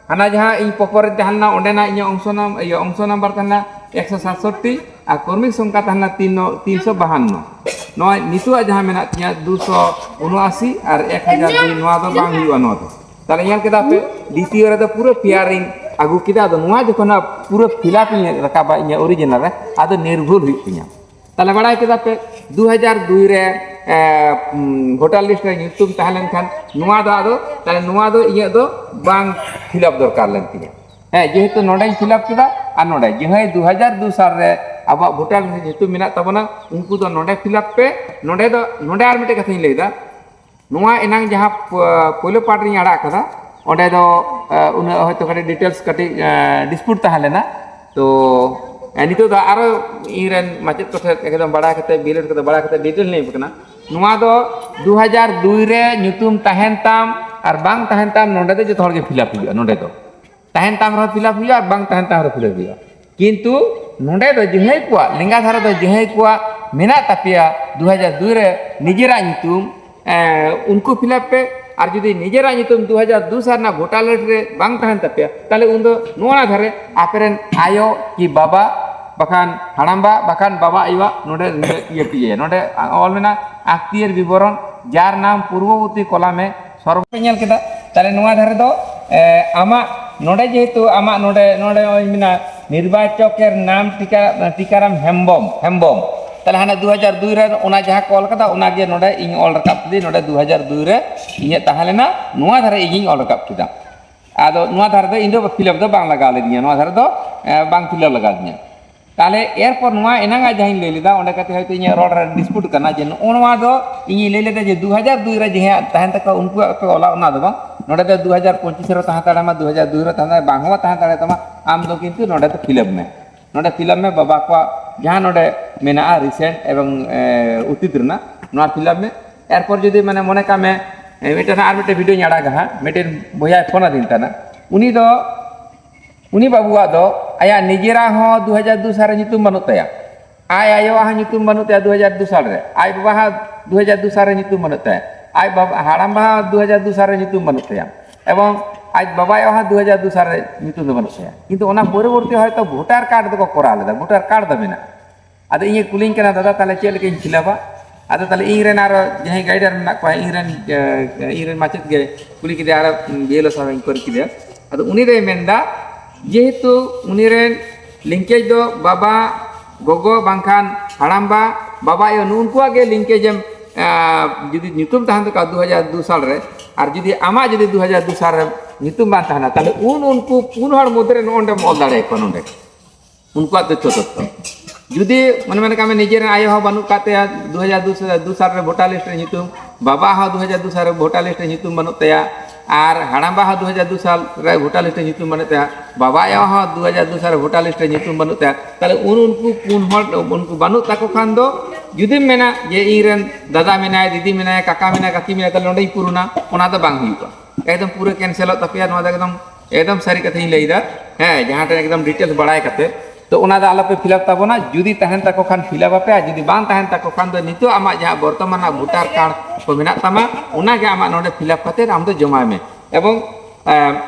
ᱦᱟᱱᱟ ᱡᱟᱦᱟᱸ ᱤᱧ ᱯᱚᱯᱚᱨ ᱨᱮ ᱛᱟᱦᱮᱸ ᱞᱮᱱᱟ, ᱚᱸᱰᱮᱱᱟᱜ ᱤᱧᱟᱹᱜ ᱚᱝᱥᱚ ᱱᱟᱢ-, ᱤᱭᱟᱹ, ᱚᱝᱥᱚ ᱱᱟᱢᱵᱟᱨ ᱛᱟᱦᱮᱸ ᱞᱮᱱᱟ ᱮᱠᱥᱚ ᱥᱟᱛᱥᱚᱴᱴᱤ, ᱟᱨ ᱠᱚᱨᱢᱤᱠ ᱥᱚᱝᱠᱷᱟ ᱛᱟᱦᱮᱸ ᱞᱮᱱᱟ ᱛᱤᱱ ᱱᱚ-, ᱛᱤᱱᱥᱚ ᱵᱟᱦᱟᱱᱱᱚ᱾ ᱱᱚᱣᱟ ᱱᱤᱛᱚᱜᱟᱜ ᱡᱟᱦᱟᱸ ᱢᱮᱱᱟᱜ ᱛᱤᱧᱟᱹ ᱫᱩᱥᱚ ᱩᱱᱚᱟᱥᱤ ᱟᱨ ᱮᱠ ᱦᱟᱡᱟᱨ ᱫᱩᱭ, ᱱᱚᱣᱟ ᱫᱚ ᱵᱟᱝ ᱦᱩᱭᱩᱜᱼᱟ ᱱᱚᱣᱟ ᱫᱚ᱾ ᱛᱟᱦᱞᱮ ᱧᱮᱞ ᱠᱮᱫᱟ ᱯᱮ, ᱫᱤᱛᱤᱭᱚ ᱨᱮᱫᱚ ᱯᱩᱨᱟᱹ ᱯᱮᱭᱟᱨᱤᱧ ᱟᱹᱜᱩ ᱠᱮᱫᱟ᱾ ᱟᱫᱚ ᱱᱚᱣᱟ ᱡᱚᱠᱷᱚᱱ ᱦᱟᱸᱜ ᱯᱩᱨᱟᱹ ᱯᱷᱤᱞᱟᱯ ᱤᱧ ᱨᱟᱠᱟᱵᱟ ᱤᱧᱟᱹᱜ ᱚᱨᱤᱡᱤᱱᱟᱞ ᱨᱮ, ᱟᱫᱚ ᱱᱤᱨᱵᱷᱩᱞ ᱦᱩᱭᱩᱜ ᱛᱤᱧᱟᱹ᱾ ᱛᱟᱦᱞᱮ ᱵᱟᱲᱟᱭ ᱠᱮᱫᱟ ᱯᱮ, ᱫᱩ ᱦᱟᱡᱟᱨ ᱫᱩᱭ ᱨᱮ, ᱮ, ᱩᱢ, ᱵᱷᱳᱴᱟᱨ ᱞᱤᱥᱴ ᱨᱮ ᱧᱩᱛᱩᱢ ᱛᱟᱦᱮᱸ ᱞᱮᱱᱠᱷᱟᱱ ᱱᱚᱣᱟ ᱫᱚ ᱟᱫᱚ, ᱛᱟᱦᱞᱮ ᱱᱚᱣᱟ ᱫᱚ ᱤᱧᱟᱹᱜ ᱫᱚ ᱵᱟᱝ ᱯᱷᱤᱞᱟᱯ ᱫᱚᱨᱠᱟᱨ ᱞᱮᱱ ᱛᱤᱧᱟᱹ᱾ ᱦᱮᱸ, ᱡᱮᱦᱮᱛᱩ ᱱᱚᱰᱮᱧ ᱯᱷᱤᱞᱟᱯ ᱠᱮᱫᱟ ᱟᱨ ᱱᱚᱰᱮ ᱡᱟᱦᱟᱸᱭ ᱫᱩ ᱦᱟᱡᱟᱨ ᱫᱩ ᱥᱟᱞ ᱨᱮ ᱟᱵᱚᱣᱟᱜ ᱵᱷᱳᱴᱟᱨ ᱞᱤᱥᱴ ᱨᱮ ᱧᱩᱛᱩᱢ ᱢᱮᱱᱟᱜ ᱛᱟᱵᱚᱱᱟ, ᱩᱱᱠᱩ ᱫᱚ ᱱᱚᱰᱮ ᱯᱷᱤᱞᱟᱯ ᱯᱮ᱾ ᱱᱚᱰᱮ ᱫᱚ, ᱱᱚᱰᱮ ᱟᱨ ᱢᱤᱫᱴᱮᱡ ᱠᱟᱛᱷᱟᱧ ᱞᱟᱹᱭᱫᱟ, ᱱᱚᱣᱟ ᱮᱱᱟᱝ ᱡᱟᱦᱟᱸ ᱯ-, ᱯᱳᱭᱞᱳ ᱯᱟᱨᱴ ᱨᱤᱧ ᱟᱲᱟᱜ ᱠᱟᱫᱟ, ᱚᱸᱰᱮ ᱫᱚ, ᱮ, ᱩᱱᱟᱹᱜ ᱦᱚᱭᱛᱳ ᱠᱟᱹᱴᱤᱡ ᱰᱤᱴᱮᱞᱥ ᱠᱟᱹᱴᱤᱡ, ᱮ, ᱰᱤᱥᱯᱩᱴ ᱛᱟᱦᱮᱸ ᱞᱮᱱᱟ᱾ ᱛᱚ, ᱮ, ᱱᱤᱛᱚᱜ ᱫᱚ ᱟᱨᱚ ᱤᱧ ᱨᱮᱱ ᱢᱟᱪᱮᱫ ᱠᱚᱴᱷᱮᱱ ᱮᱠᱫᱚᱢ ᱵᱟᱲᱟᱭ ᱠᱟᱛᱮ, ᱵᱤᱞᱮᱴ ᱠᱟᱛᱮ ᱵᱟᱲᱟᱭ ᱠᱟᱛᱮ ᱰᱤᱴᱮᱞ ᱞᱤᱧ ᱮᱢ ᱠᱟᱱᱟ᱾ ᱱᱚᱣᱟ ᱫᱚ ᱫᱩ ᱦᱟᱡᱟᱨ ᱫᱩᱭ ᱨᱮ ᱧᱩᱛᱩᱢ ᱛᱟᱦᱮᱱ ᱛᱟᱢ ᱟᱨ ᱵᱟᱝ ᱛᱟᱦᱮᱱ ᱛᱟᱢ, ᱱᱚᱸᱰᱮ ᱫᱚ ᱡᱚᱛᱚ ᱦᱚᱲ ᱜᱮ ᱯᱷᱤᱞᱟᱯ ᱦᱩᱭᱩᱜᱼᱟ᱾ ᱱᱚᱸᱰᱮ ᱫᱚ ᱛᱟᱦᱮᱱ ᱛᱟᱢ ᱨᱮᱦᱚᱸ ᱯᱷᱤᱞᱟᱯ ᱦᱩᱭᱩᱜᱼᱟ ᱟᱨ ᱵᱟᱝ ᱛᱟᱦᱮᱱ ᱛᱟᱢ ᱨᱮᱦᱚᱸ ᱯᱷᱤᱞᱟᱯ ᱦᱩᱭᱩᱜᱼᱟ᱾ ᱠᱤᱱᱛᱩ ᱱᱚᱸᱰᱮ ᱫᱚ ᱡᱟᱦᱟᱸᱭ ᱠᱚᱣᱟᱜ, ᱞᱮᱸᱜᱟ ᱫᱷᱟᱨᱮ ᱫᱚ ᱡᱟᱦᱟᱸᱭ ᱠᱚᱣᱟᱜ ᱢᱮᱱᱟᱜ ᱛᱟᱯᱮᱭᱟ ᱫᱩ ᱦᱟᱡᱟᱨ ᱫᱩᱭ ᱨᱮ ᱱᱤᱡᱮᱨᱟᱜ ᱧᱩᱛᱩᱢ, ᱮᱸ, ᱩᱱᱠᱩ ᱯᱷᱤᱞᱟᱯ ᱯᱮ᱾ ᱟᱨ ᱡᱩᱫᱤ ᱱᱤᱡᱮᱨᱟᱜ ᱧᱩᱛᱩᱢ ᱫᱩ ᱦᱟᱡᱟᱨ ᱫᱩ ᱥᱟᱞ ᱨᱮᱱᱟᱜ ᱵᱷᱳᱴᱟᱨ ᱞᱤᱥᱴ ᱨᱮ ᱵᱟᱝ ᱛᱟᱦᱮᱱ ᱛᱟᱯᱮᱭᱟ, ᱛᱟᱦᱞᱮ ᱩᱱᱫᱚ ᱱᱚᱣᱟ ᱫᱷᱟᱨᱮ ᱟᱯᱮᱨᱮᱱ ᱟᱭᱳ ᱠᱤ ᱵᱟᱵᱟ, ᱵᱟᱠᱷᱟᱱ ᱦᱟᱲᱟᱢᱵᱟ, ᱵᱟᱠᱷᱟᱱ ᱵᱟᱵᱟ ᱟᱭᱳᱣᱟᱜ ᱱᱚᱰᱮ, ᱱᱚᱰᱮ ᱤᱭᱟᱹ ᱯᱮ ᱤᱭᱟᱹᱭᱟ, ᱱᱚᱰᱮ ᱚᱞ ᱢᱮᱱᱟᱜᱼᱟ ᱟᱠᱛᱤᱭᱟᱨ ᱵᱤᱵᱚᱨᱚᱱ, ᱡᱟᱨ ᱱᱟᱢ ᱯᱩᱨᱵᱚᱵᱚᱨᱛᱤ ᱠᱚᱞᱟᱢ ᱮ ᱥᱚᱨᱵᱚ ᱯᱮ ᱧᱮᱞ ᱠᱮᱫᱟ᱾ ᱛᱟᱦᱞᱮ ᱱᱚᱣᱟ ᱫᱷᱟᱨᱮ ᱫᱚ, ᱮ, ᱟᱢᱟᱜ ᱱᱚᱰᱮ ᱡᱮᱦᱮᱛᱩ ᱟᱢᱟᱜ ᱱᱚᱰᱮ, ᱱᱚᱰᱮ ᱱᱚᱜᱼᱚᱭ ᱢᱮᱱᱟᱜᱼᱟ ᱱᱤᱨᱵᱟᱪᱚᱠᱮᱨ ᱱᱟᱢ ᱴᱤᱠᱟ-, ᱴᱤᱠᱟᱨᱟᱢ ᱦᱮᱢᱵᱚᱢ, ᱦᱮᱢᱵᱚᱢ᱾ ᱛᱟᱦᱞᱮ ᱦᱟᱱᱮ ᱫᱩ ᱦᱟᱡᱟᱨ ᱫᱩᱭ ᱨᱮ ᱚᱱᱟ ᱡᱟᱦᱟᱸ ᱠᱚ ᱚᱞ ᱠᱟᱫᱟ, ᱚᱱᱟᱜᱮ ᱱᱚᱰᱮ ᱤᱧ ᱚᱞ ᱨᱟᱠᱟᱵ ᱠᱮᱫᱟᱹᱧ, ᱱᱚᱰᱮ ᱫᱩ ᱦᱟᱡᱟᱨ ᱫᱩᱭ ᱨᱮ ᱤᱧᱟᱹᱜ ᱛᱟᱦᱮᱸ ᱞᱮᱱᱟ, ᱱᱚᱣᱟ ᱫᱷᱟᱨᱮ ᱤᱧᱤᱧ ᱚᱞ ᱨᱟᱠᱟᱵ ᱠᱮᱫᱟ᱾ ᱟᱫᱚ ᱱᱚᱣᱟ ᱫᱷᱟᱨᱮ ᱫᱚ ᱤᱧ ᱫᱚ ᱯᱷᱤᱞᱟᱯ ᱫᱚ ᱵᱟᱝ ᱞᱟᱜᱟᱣ ᱞᱤᱫᱤᱧᱟ, ᱱᱚᱣᱟ ᱫᱷᱟᱨᱮ ᱫᱚ, ᱮ, ᱵᱟᱝ ᱯᱷᱤᱞᱟᱯ ᱞᱟᱜᱟᱣ ᱞᱤᱫᱤᱧᱟ᱾ ᱛᱟᱦᱞᱮ ᱮᱨᱯᱚᱨ ᱱᱚᱣᱟ ᱮᱱᱟᱝ ᱟᱜ ᱡᱟᱦᱟᱸᱧ ᱞᱟᱹᱭ ᱞᱮᱫᱟ, ᱚᱸᱰᱮ ᱠᱟᱹᱴᱤᱡ ᱦᱚᱭᱛᱳ ᱤᱧᱟᱹᱜ ᱨᱚᱲ ᱨᱮ ᱰᱤᱥᱯᱩᱴ ᱠᱟᱱᱟ, ᱡᱮ ᱱᱚᱜᱼᱚ ᱱᱚᱣᱟ ᱫᱚ ᱤᱧᱤᱧ ᱞᱟᱹᱭ ᱞᱮᱫᱟ ᱡᱮ ᱫᱩ ᱦᱟᱡᱟᱨ ᱫᱩᱭ ᱨᱮ ᱡᱟᱦᱟᱸᱭᱟᱜ ᱛᱟᱦᱮᱱ ᱛᱟᱠᱚᱣᱟ ᱩᱱᱠᱩᱣᱟᱜ ᱠᱚ ᱚᱞᱟ, ᱚᱱᱟ ᱫᱚ ᱵᱟᱝ᱾ ᱱᱚᱰᱮ ᱫᱚ ᱫᱩ ᱦᱟᱡᱟᱨ ᱯᱚᱸᱪᱤᱥ ᱨᱮ ᱛᱟᱦᱮᱸ ᱫᱟᱲᱮᱭᱟᱢᱟ, ᱫᱩ ᱦᱟᱡᱟᱨ ᱫᱩᱭ ᱨᱮ ᱛᱟᱦᱮᱸ ᱫᱟᱲᱮᱭᱟᱢᱟ, ᱵᱟᱝ ᱦᱚᱸ ᱛᱟᱦᱮᱸ ᱫᱟᱲᱮᱭᱟᱛᱟᱢᱟ᱾ ᱟᱢ ᱫᱚ ᱠᱤᱱᱛᱩ ᱱᱚᱰᱮ ᱫᱚ ᱯᱷᱤᱞᱟᱯ ᱢᱮ, ᱱᱚᱰᱮ ᱯᱷᱤᱞᱟᱯ ᱢᱮ, ᱵᱟᱵᱟ ᱠᱚᱣᱟᱜ ᱡᱟᱦᱟᱸ ᱱᱚᱰᱮ ᱢᱮᱱᱟᱜᱼᱟ ᱨᱤᱥᱮᱱᱴ ᱮᱵᱚᱝ, ᱮ, ᱚᱛᱤᱛ ᱨᱮᱱᱟᱜ, ᱱᱚᱣᱟ ᱯᱷᱤᱞᱟᱯ ᱢᱮ᱾ ᱮᱨᱯᱚᱨ ᱡᱩᱫᱤ ᱢᱟᱱᱮ ᱢᱚᱱᱮ ᱠᱟᱜ ᱢᱮ, ᱮ, ᱢᱤᱫᱴᱮᱱ ᱟᱨ ᱢᱤᱫᱴᱮᱱ ᱵᱷᱤᱰᱤᱭᱳᱧ ᱟᱲᱟᱜᱟ ᱦᱟᱸᱜ, ᱢᱤᱫᱴᱮᱱ ᱵᱚᱭᱦᱟᱭ ᱯᱷᱳᱱ ᱟᱹᱫᱤᱧ ᱛᱟᱦᱮᱱᱟ, ᱩᱱᱤ ᱫᱚ ᱩᱱᱤ ᱵᱟᱹᱵᱩᱣᱟᱜ ᱫᱚ ᱟᱭᱟᱜ ᱱᱤᱡᱮᱨᱟᱜ ᱦᱚᱸ ᱫᱩ ᱦᱟᱡᱟᱨ ᱫᱩ ᱥᱟᱞ ᱨᱮ ᱧᱩᱛᱩᱢ ᱵᱟᱹᱱᱩᱜ ᱛᱟᱭᱟ, ᱟᱡ ᱟᱭᱳᱣᱟᱜ ᱦᱚᱸ ᱧᱩᱛᱩᱢ ᱵᱟᱹᱱᱩᱜ ᱛᱟᱭᱟ ᱫᱩ ᱦᱟᱡᱟᱨ ᱫᱩ ᱥᱟᱞ ᱨᱮ, ᱟᱡ ᱵᱟᱵᱟ ᱦᱚᱸ ᱫᱩ ᱦᱟᱡᱟᱨ ᱫᱩ ᱥᱟᱞ ᱨᱮ ᱧᱩᱛᱩᱢ ᱵᱟᱹᱱᱩᱜ ᱛᱟᱭᱟ, ᱟᱡ ᱵᱟᱵᱟ, ᱦᱟᱲᱟᱢ ᱵᱟ ᱦᱚᱸ ᱫᱩ ᱦᱟᱡᱟᱨ ᱫᱩ ᱥᱟᱞ ᱨᱮ ᱧᱩᱛᱩᱢ ᱵᱟᱹᱱᱩᱜ ᱛᱟᱭᱟ, ᱮᱵᱚᱝ ᱟᱡ ᱵᱟᱵᱟᱭᱟᱜ ᱦᱚᱸ ᱫᱩ ᱦᱟᱡᱟᱨ ᱫᱩ ᱥᱟᱞ ᱨᱮ ᱧᱩᱛᱩᱢ ᱫᱚ ᱵᱟᱹᱱᱩᱜ ᱛᱟᱭᱟ, ᱠᱤᱱᱛᱩ ᱚᱱᱟ ᱯᱚᱨᱚᱵᱚᱨᱛᱤ ᱦᱚᱭᱛᱳ ᱵᱷᱳᱴᱟᱨ ᱠᱟᱨᱰ ᱫᱚᱠᱚ ᱠᱚᱨᱟᱣ ᱞᱮᱫᱟ, ᱵᱷᱳᱴᱟᱨ ᱠᱟᱨᱰ ᱫᱚ ᱢᱮᱱᱟᱜᱼᱟ᱾ ᱟᱫᱚ ᱤᱧᱮ ᱠᱩᱞᱤᱧ ᱠᱟᱱᱟ, "ᱫᱟᱫᱟ, ᱛᱟᱦᱞᱮ ᱪᱮᱫ ᱞᱮᱠᱟᱧ ᱯᱷᱤᱞᱟᱯᱟ?" ᱟᱫᱚ ᱛᱟᱦᱞᱮ ᱤᱧ ᱨᱮᱱ ᱟᱨᱚ ᱡᱟᱦᱟᱸᱭ ᱜᱟᱭᱤᱰᱟᱨ ᱢᱮᱱᱟᱜ ᱠᱚᱣᱟ, ᱤᱧ ᱨᱮᱱ, ᱮ, ᱤᱧ ᱨᱮᱱ ᱢᱟᱪᱮᱫ ᱜᱮ ᱠᱩᱞᱤ ᱠᱮᱫᱮᱭᱟ, ᱟᱨᱚ ᱵᱤ ᱮᱞ ᱳ ᱥᱟᱶ ᱤᱧ ᱠᱩᱞᱤ ᱠᱮᱫᱮᱭᱟ᱾ ᱟᱫᱚ ᱩᱱᱤ ᱫᱚᱭ ᱢᱮᱱᱫᱟ, ᱡᱮᱦᱮᱛᱩ ᱩᱱᱤ ᱨᱮᱱ ᱞᱤᱝᱠᱮᱡᱽ ᱫᱚ ᱵᱟᱵᱟ, ᱜᱚᱜᱚ ᱵᱟᱝᱠᱷᱟᱱ ᱦᱟᱲᱟᱢᱵᱟ, ᱵᱟᱵᱟ ᱟᱭᱳ, ᱱᱩᱜᱼᱩ ᱱᱩᱠᱩᱣᱟᱜ ᱜᱮ ᱞᱤᱝᱠᱮᱡᱽ ᱮᱢ, ᱮ, ᱡᱩᱫᱤ ᱧᱩᱛᱩᱢ ᱛᱟᱦᱮᱱ ᱛᱟᱠᱚᱣᱟ ᱫᱩ ᱦᱟᱡᱟᱨ ᱫᱩ ᱥᱟᱞ ᱨᱮ, ᱟᱨ ᱡᱩᱫᱤ ᱟᱢᱟᱜ ᱡᱩᱫᱤ ᱫᱩ ᱦᱟᱡᱟᱨ ᱫᱩ ᱥᱟᱞ ᱨᱮ ᱧᱩᱛᱩᱢ ᱵᱟᱝ ᱛᱟᱦᱮᱱᱟ, ᱛᱟᱦᱞᱮ ᱩᱱ ᱩᱱᱠᱩ ᱯᱩᱱ ᱦᱚᱲ ᱢᱚᱫᱽᱫᱷᱮ ᱨᱮ ᱱᱚᱜᱼᱚ ᱱᱚᱸᱰᱮᱢ ᱚᱞ ᱫᱟᱲᱮᱭᱟᱠᱚᱣᱟ ᱱᱚᱸᱰᱮ᱾ ᱩᱱᱠᱩᱣᱟᱜ ᱛᱚᱛᱛᱷᱚ ᱛᱚᱛᱛᱷᱚ᱾ ᱡᱩᱫᱤ ᱢᱚᱱᱮ, ᱢᱚᱱᱮ ᱠᱟᱜ ᱢᱮ, ᱱᱤᱡᱮᱨ ᱨᱮᱱ ᱟᱭᱳ ᱦᱚᱸ ᱵᱟᱹᱱᱩᱜ ᱠᱟᱜ ᱛᱟᱭᱟ, ᱫᱩ ᱦᱟᱡᱟᱨ ᱫᱩ ᱥᱟᱞ, ᱫᱩ ᱥᱟᱞ ᱨᱮ ᱵᱷᱳᱴᱟᱨ ᱞᱤᱥᱴ ᱨᱮ ᱧᱩᱛᱩᱢ, ᱵᱟᱵᱟ ᱦᱚᱸ ᱫᱩ ᱦᱟᱡᱟᱨ ᱫᱩ ᱥᱟᱞ ᱨᱮ ᱵᱷᱳᱴᱟᱨ ᱞᱤᱥᱴ ᱨᱮ ᱧᱩᱛᱩᱢ ᱵᱟᱹᱱᱩᱜ ᱛᱟᱭᱟ, ᱟᱨ ᱦᱟᱲᱟᱢᱵᱟ ᱦᱚᱸ ᱫᱩ ᱦᱟᱡᱟᱨ ᱫᱩ ᱥᱟᱞ ᱨᱮ ᱵᱷᱳᱴᱟᱨ ᱞᱤᱥᱴ ᱨᱮ ᱧᱩᱛᱩᱢ ᱵᱟᱹᱱᱩᱜ ᱛᱟᱭᱟ, ᱵᱟᱵᱟ ᱟᱭᱳ ᱦᱚᱸ ᱫᱩ ᱦᱟᱡᱟᱨ ᱫᱩ ᱥᱟᱞ ᱨᱮ ᱵᱷᱳᱴᱟᱨ ᱞᱤᱥᱴ ᱨᱮ ᱧᱩᱛᱩᱢ ᱵᱟᱹᱱᱩᱜ ᱛᱟᱭᱟ, ᱛᱟᱦᱞᱮ ᱩᱱ ᱩᱱᱠᱩ ᱯᱩᱱ ᱦᱚᱲ, ᱩᱱᱠᱩ ᱵᱟᱹᱱᱩᱜ ᱛᱟᱠᱚ ᱠᱷᱟᱱ ᱫᱚ, ᱡᱩᱫᱤᱢ ᱢᱮᱱᱟ ᱡᱮ ᱤᱧ ᱨᱮᱱ ᱫᱟᱫᱟ ᱢᱮᱱᱟᱭᱟ, ᱫᱤᱫᱤ ᱢᱮᱱᱟᱭᱟ, ᱠᱟᱠᱟ ᱢᱮᱱᱟᱭᱟ, ᱠᱟᱠᱤ ᱢᱮᱱᱟᱭᱟ, ᱛᱟᱦᱞᱮ ᱱᱚᱸᱰᱮᱧ ᱯᱩᱨᱩᱱᱟ, ᱚᱱᱟ ᱫᱚ ᱵᱟᱝ ᱦᱩᱭᱩᱜᱼᱟ᱾ ᱮᱠᱫᱚᱢ ᱯᱩᱨᱟᱹ ᱠᱮᱱᱥᱮᱞᱚᱜ ᱛᱟᱯᱮᱭᱟ, ᱱᱚᱣᱟ ᱫᱚ ᱮᱠᱫᱚᱢ, ᱮᱠᱫᱚᱢ ᱥᱟᱹᱨᱤ ᱠᱟᱛᱷᱟᱧ ᱞᱟᱹᱭᱫᱟ᱾ ᱦᱮᱸ, ᱡᱟᱦᱟᱸ ᱴᱷᱮᱱ ᱮᱠᱫᱚᱢ ᱰᱤᱴᱮᱞᱥ ᱵᱟᱲᱟᱭ ᱠᱟᱛᱮ, ᱛᱚ ᱚᱱᱟ ᱫᱚ ᱟᱞᱚᱯᱮ ᱯᱷᱤᱞᱟᱯ ᱛᱟᱵᱚᱱᱟ᱾ ᱡᱩᱫᱤ ᱛᱟᱦᱮᱱ ᱛᱟᱠᱚ ᱠᱷᱟᱱ ᱯᱷᱤᱞᱟᱯ ᱟᱯᱮ, ᱟᱨ ᱡᱩᱫᱤ ᱵᱟᱝ ᱛᱟᱦᱮᱱ ᱛᱟᱠᱚ ᱠᱷᱟᱱ ᱫᱚ ᱱᱤᱛᱚᱜ ᱟᱢᱟᱜ ᱡᱟᱦᱟᱸ ᱵᱚᱨᱛᱚᱢᱟᱱ ᱨᱮᱱᱟᱜ ᱵᱷᱳᱴᱟᱨ ᱠᱟᱨᱰ ᱠᱚ ᱢᱮᱱᱟᱜ ᱛᱟᱢᱟ, ᱚᱱᱟᱜᱮ ᱟᱢᱟᱜ ᱱᱚᱰᱮ ᱯᱷᱤᱞᱟᱯ ᱠᱟᱛᱮ ᱟᱢ ᱫᱚ ᱡᱚᱢᱟᱭ ᱢᱮ᱾ ᱮᱵᱚᱝ, ᱮ,